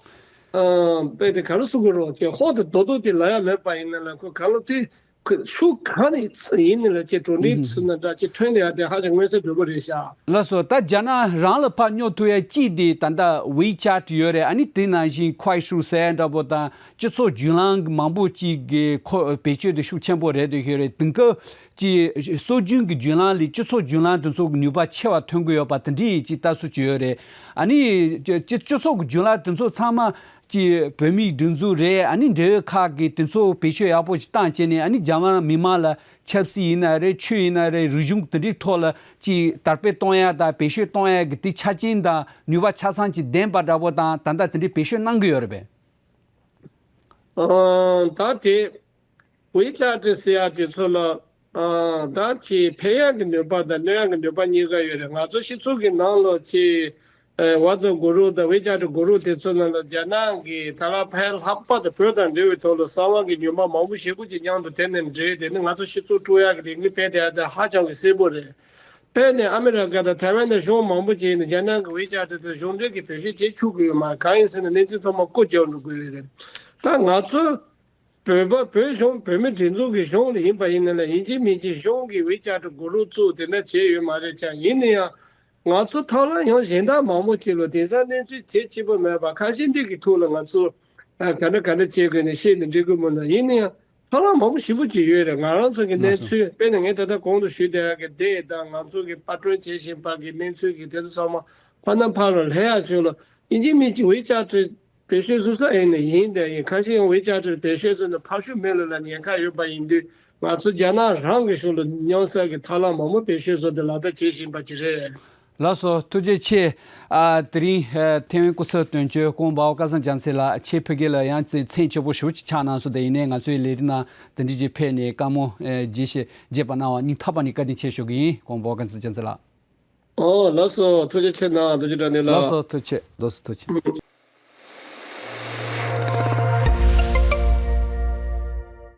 ཨ། དཔེ་དེ་ག་རེ་ཟེར་དགོས་རེད་ཅེ། ཧོ་དེ་རྡོག་རྡོག་དེ་ལབ་ཡ་མེད་པ་ཡིན་ན་ལ། ཁོ་ག་ལ་དེ་ཁོ་ཤུགས་གང་ནས་ཡིན་ན་ལ་ཅེ། གྲུབ་འབྲས་ཚིག་ན་འདྲ་ཅེ་ཐོན་ཡ་དེ་ཧ་ཅང་མངོན་གསལ་དོད་པོ་རེད་ཤག་ལགས་སོ། ད་རྒྱ་ནག་རང་ལ་ཕར་སྙོབ་ཐུབ་ཡ་གཅིག་དེ་ད་ལྟ་ཝི་ཅེ་ཊི་ཡོད་རེད། ཨ་ནི་དེ་ནང་བཞིན་ཁུའེ་ཤུ་ཟེར་ཡ་འདྲ་པོ་དང་། སྤྱི་ཚོགས་བརྒྱུད་ལམ་མང་པོ་ཅིག་གི་ཁོ་བེད་སྤྱོད་དེ་ཤུགས་ཆེན་པོ་རེད་དེ་ཤོད་རེད། དེང་སྐབས་ཀྱི་སྲོལ་རྒྱུན་གྱི་བརྒྱུད་ལམ་ལས་སྤྱི་ཚོགས་བརྒྱུད་ལམ་དེ་ཚོ་གི་ནུས་པ་ཆེ་བ་ཐོན་གི་ཡོད་པ་དེ་འདྲའི་ཅིག་ལྟ་ཚུལ་ཅིག་ཡོད་རེད། ཨ་ནི་སྤྱི་སྤྱི་སྤྱི་ཚོགས་ཀྱི་བརྒྱུད་ལམ་དེ་ཚོ་ཚང་མ་ཅིག་བོད་མིའི་སྒྲིག་འཛུགས་རེད། ཨ་ནི་འབྲེལ་ཡོད་ཁག་གིས་དེ་ཚོ་བེད་སྤྱོད་ཡག་པོ་ཅིག་བཏང་བྱས་ནས། ཨ་ནི་རྒྱ་ནག་མི་མང་ལ་ཆབ་སྲིད་ཡིན་ན་རེད། ཆོས་ཡིན་ན་རེད། རིག་གཞུང་དེ་འདྲའི་ཐོག་ལ་ཅིག་དར་སྤེལ་གཏོང་ཡ་དང་བེད་སྤྱོད་གཏོང་ཡ་གི་དེ་ཆ་རྐྱེན་དང་ནུས་པ་ཆ་ཚང་ཅིག་ལྡན་པ་འདྲ་པོ་དང་། ད་ལྟ་དེ་འདྲའི་བེད་སྤྱོད་གནང་གི་ཡོད་རེད་པས། ཨ། ད་དེ་ཝི་ཅེ་ཊི་ཟེར་ཡ་དེ་ཚོ་ལ། ཨ། ད་ཅིག་ཕན་ཡག་གི་ནུས་པ་དང་གནོད་ཡག་གི་ནུས་པ་གཉིས་ཀ་ཡོད་རེད། ང་ཚོ་སྤྱི་ཚོགས་ཀྱི་ནང་ལ་ཅིག་ ཨེ་ཝ་ཙབ་གུ་རུབ་དང་ཝེ་ཅེཊ་གུ་རུབ་དེ་ཚོ་ནང་ལ་རྒྱ་ནག་གི་ད་ལ་ཕལ་ལྷག་པར་དུ་བོད་དང་འབྲེལ་བའི་ཐོག་ལ་གསང་བ་གི་ཉོན་མོངས་མང་པོ་ཞེ་པོ་ཅིག་མཉམ་དུ་དེ་ནས་འདྲེས། དེ་ནི་ང་ཚོ་སྤྱི་ཚོགས་དཀྲུག་ཡག་གི་ལས་འགུལ་སྤེལ་བསྡད་ཡག་དེ་ཧ་ཅང་གི་གསལ་པོ་རེད། དཔེར་ན་ཨ་མི་རི་ཀ་དང་ཐའེ་ཝན་དང་གཞུང་མང་པོ་ཅིག་ནི་རྒྱ་ནག་གི་ཝེ་ཅེཊ་དེ་གཞུང་འབྲེལ་གྱི་བེད་སྤྱོད་བྱེད་བཅུག་གི་ཡོད་མ་རེད། གང་ཡིན་ཟེར་ན་གནས་ཚུལ་ཚང་མ་སྐུ་རྒྱབ་འགྲོ་གི་ཡོད་རེད། ད་ང་ཚོ་བོད་པ་བོད་གཞུང་བོད་མི་སྒྲིག་འཛུགས་ཀྱི་གཞུང་ལ་ཡིན་པ་ཡིན་ན་ལ་ཡིན་གཅིག་མིན་གཅིག་གཞུང་གི་ཝེ་ཅེཊ་གུ་རུབ་བཙུགས་དེ་འདྲ་བྱས་ཡོད་མ་རེད་ཀྱང་། ཡིན་ན་ཡང་ང་ཚོ་ཐབས་ལམ་ཡང་གཞན་དག་མང་པོ་ཅིག་ལ་དེང་སང་གནས་ཚུལ་དེ་གཅིག་པོ་མེད་པ་ཁ་ཤས་འདི་གི་ཐོག་ལ་ང་ཚོ་ཨ་ག་འདྲ་ག་འདྲ་བྱེད་དགོས་ནས་བཤད་ནས་འགྲིག་གི་མིན་ལ། ཡིན་ན་ཡང་ཐབས་ལམ་མང་པོ་ཞེ་པོ་ཅིག་ཡོད་རེད། ང་རང་ཚོ་གི་ལགས་གནས་སོ། ཚུལ་དཔེར་ན་ངས་ད་ལྟ་གོང་དུ་ཞུས་བསྡད་ཡག་གི་དེ་དང་ང་ཚོ་གི་པར་སྐྲུན་བྱེད་བཞིན་པ་གི་གནས་ཚུལ་གྱི་དེ་ཚོ་ཚང་མ་ཕར་ནང་ཕར་ལ་སླེབས་ཡག་ཆེད་ལ་ཡིན་གཅིག་མིན་གཅིག་ཝེ་ཅེཊ་བེད་སྤྱོད་བཟོ་ས་ཡིན་ནི་ཡིན་དེ་ཡིན། ཁ་ཤས་ཡང་ཝེ་ཅེཊ་བེད་སྤྱོད་བཟོ་ནི་ཕ་ཤུལ་མི་ལ་ལ་ཉེན་ཁ་ཡོད་པ་ཡིན་དུས་ང་ཚོ་རྒྱ་ནག་རང་གི་ཕྱོགས་ལ་མཉམ་བསགས་ཀྱི་ཐབས་ལམ་མང་པོ་བེད་སྤྱོད་བཟོ་སྟེ་ལག་བསྟར་བྱེད་བཞིན་པ་ཅིག་རེད། ལགས་སོ། ཐུགས་རྗེ་ཆེ། ཨ་དེ་རིང་ཨ་ཐེ་ཝན་སྐུ་ཚབ་དོན་གཅོད་ཀོང་པའོ་སྐལ་བཟང་རྒྱལ་མཚན་ལགས་ཁྱེད་ཕ་གི་ལ་ཡང་ཚེ་མཚན་ཆེ་པོ་ཞེ་པོ་ཅིག་ཆགས་གནང་སོང་། དེ་ཡིན་ནའི་ང་ཚོའི་ལས་རིམ་ནང་དེ་འདྲ་ཅིག་ཕེབས་ནས་བཀའ་མོལ་ཨ་བརྗེས་ཤིག་རྒྱས་པ་གནང་བ་སྙིང་ཐག་པ་ནས་བཀའ་དྲིན་ཆེ་ཞུ་གི་ཡིན། ཀོང་པའོ་སྐལ་བཟང་རྒྱལ་མཚན་ལགས། ཨོ་ལགས་སོ། ཐུགས་རྗེ་ཆེ་གནང་། རྡོ་རྗེ་དྲ་འདི་ལགས། ལགས་སོ། ཐུགས་རྗེ་ཆེ། ལགས་སོ། ཐུགས་རྗེ་ཆེ།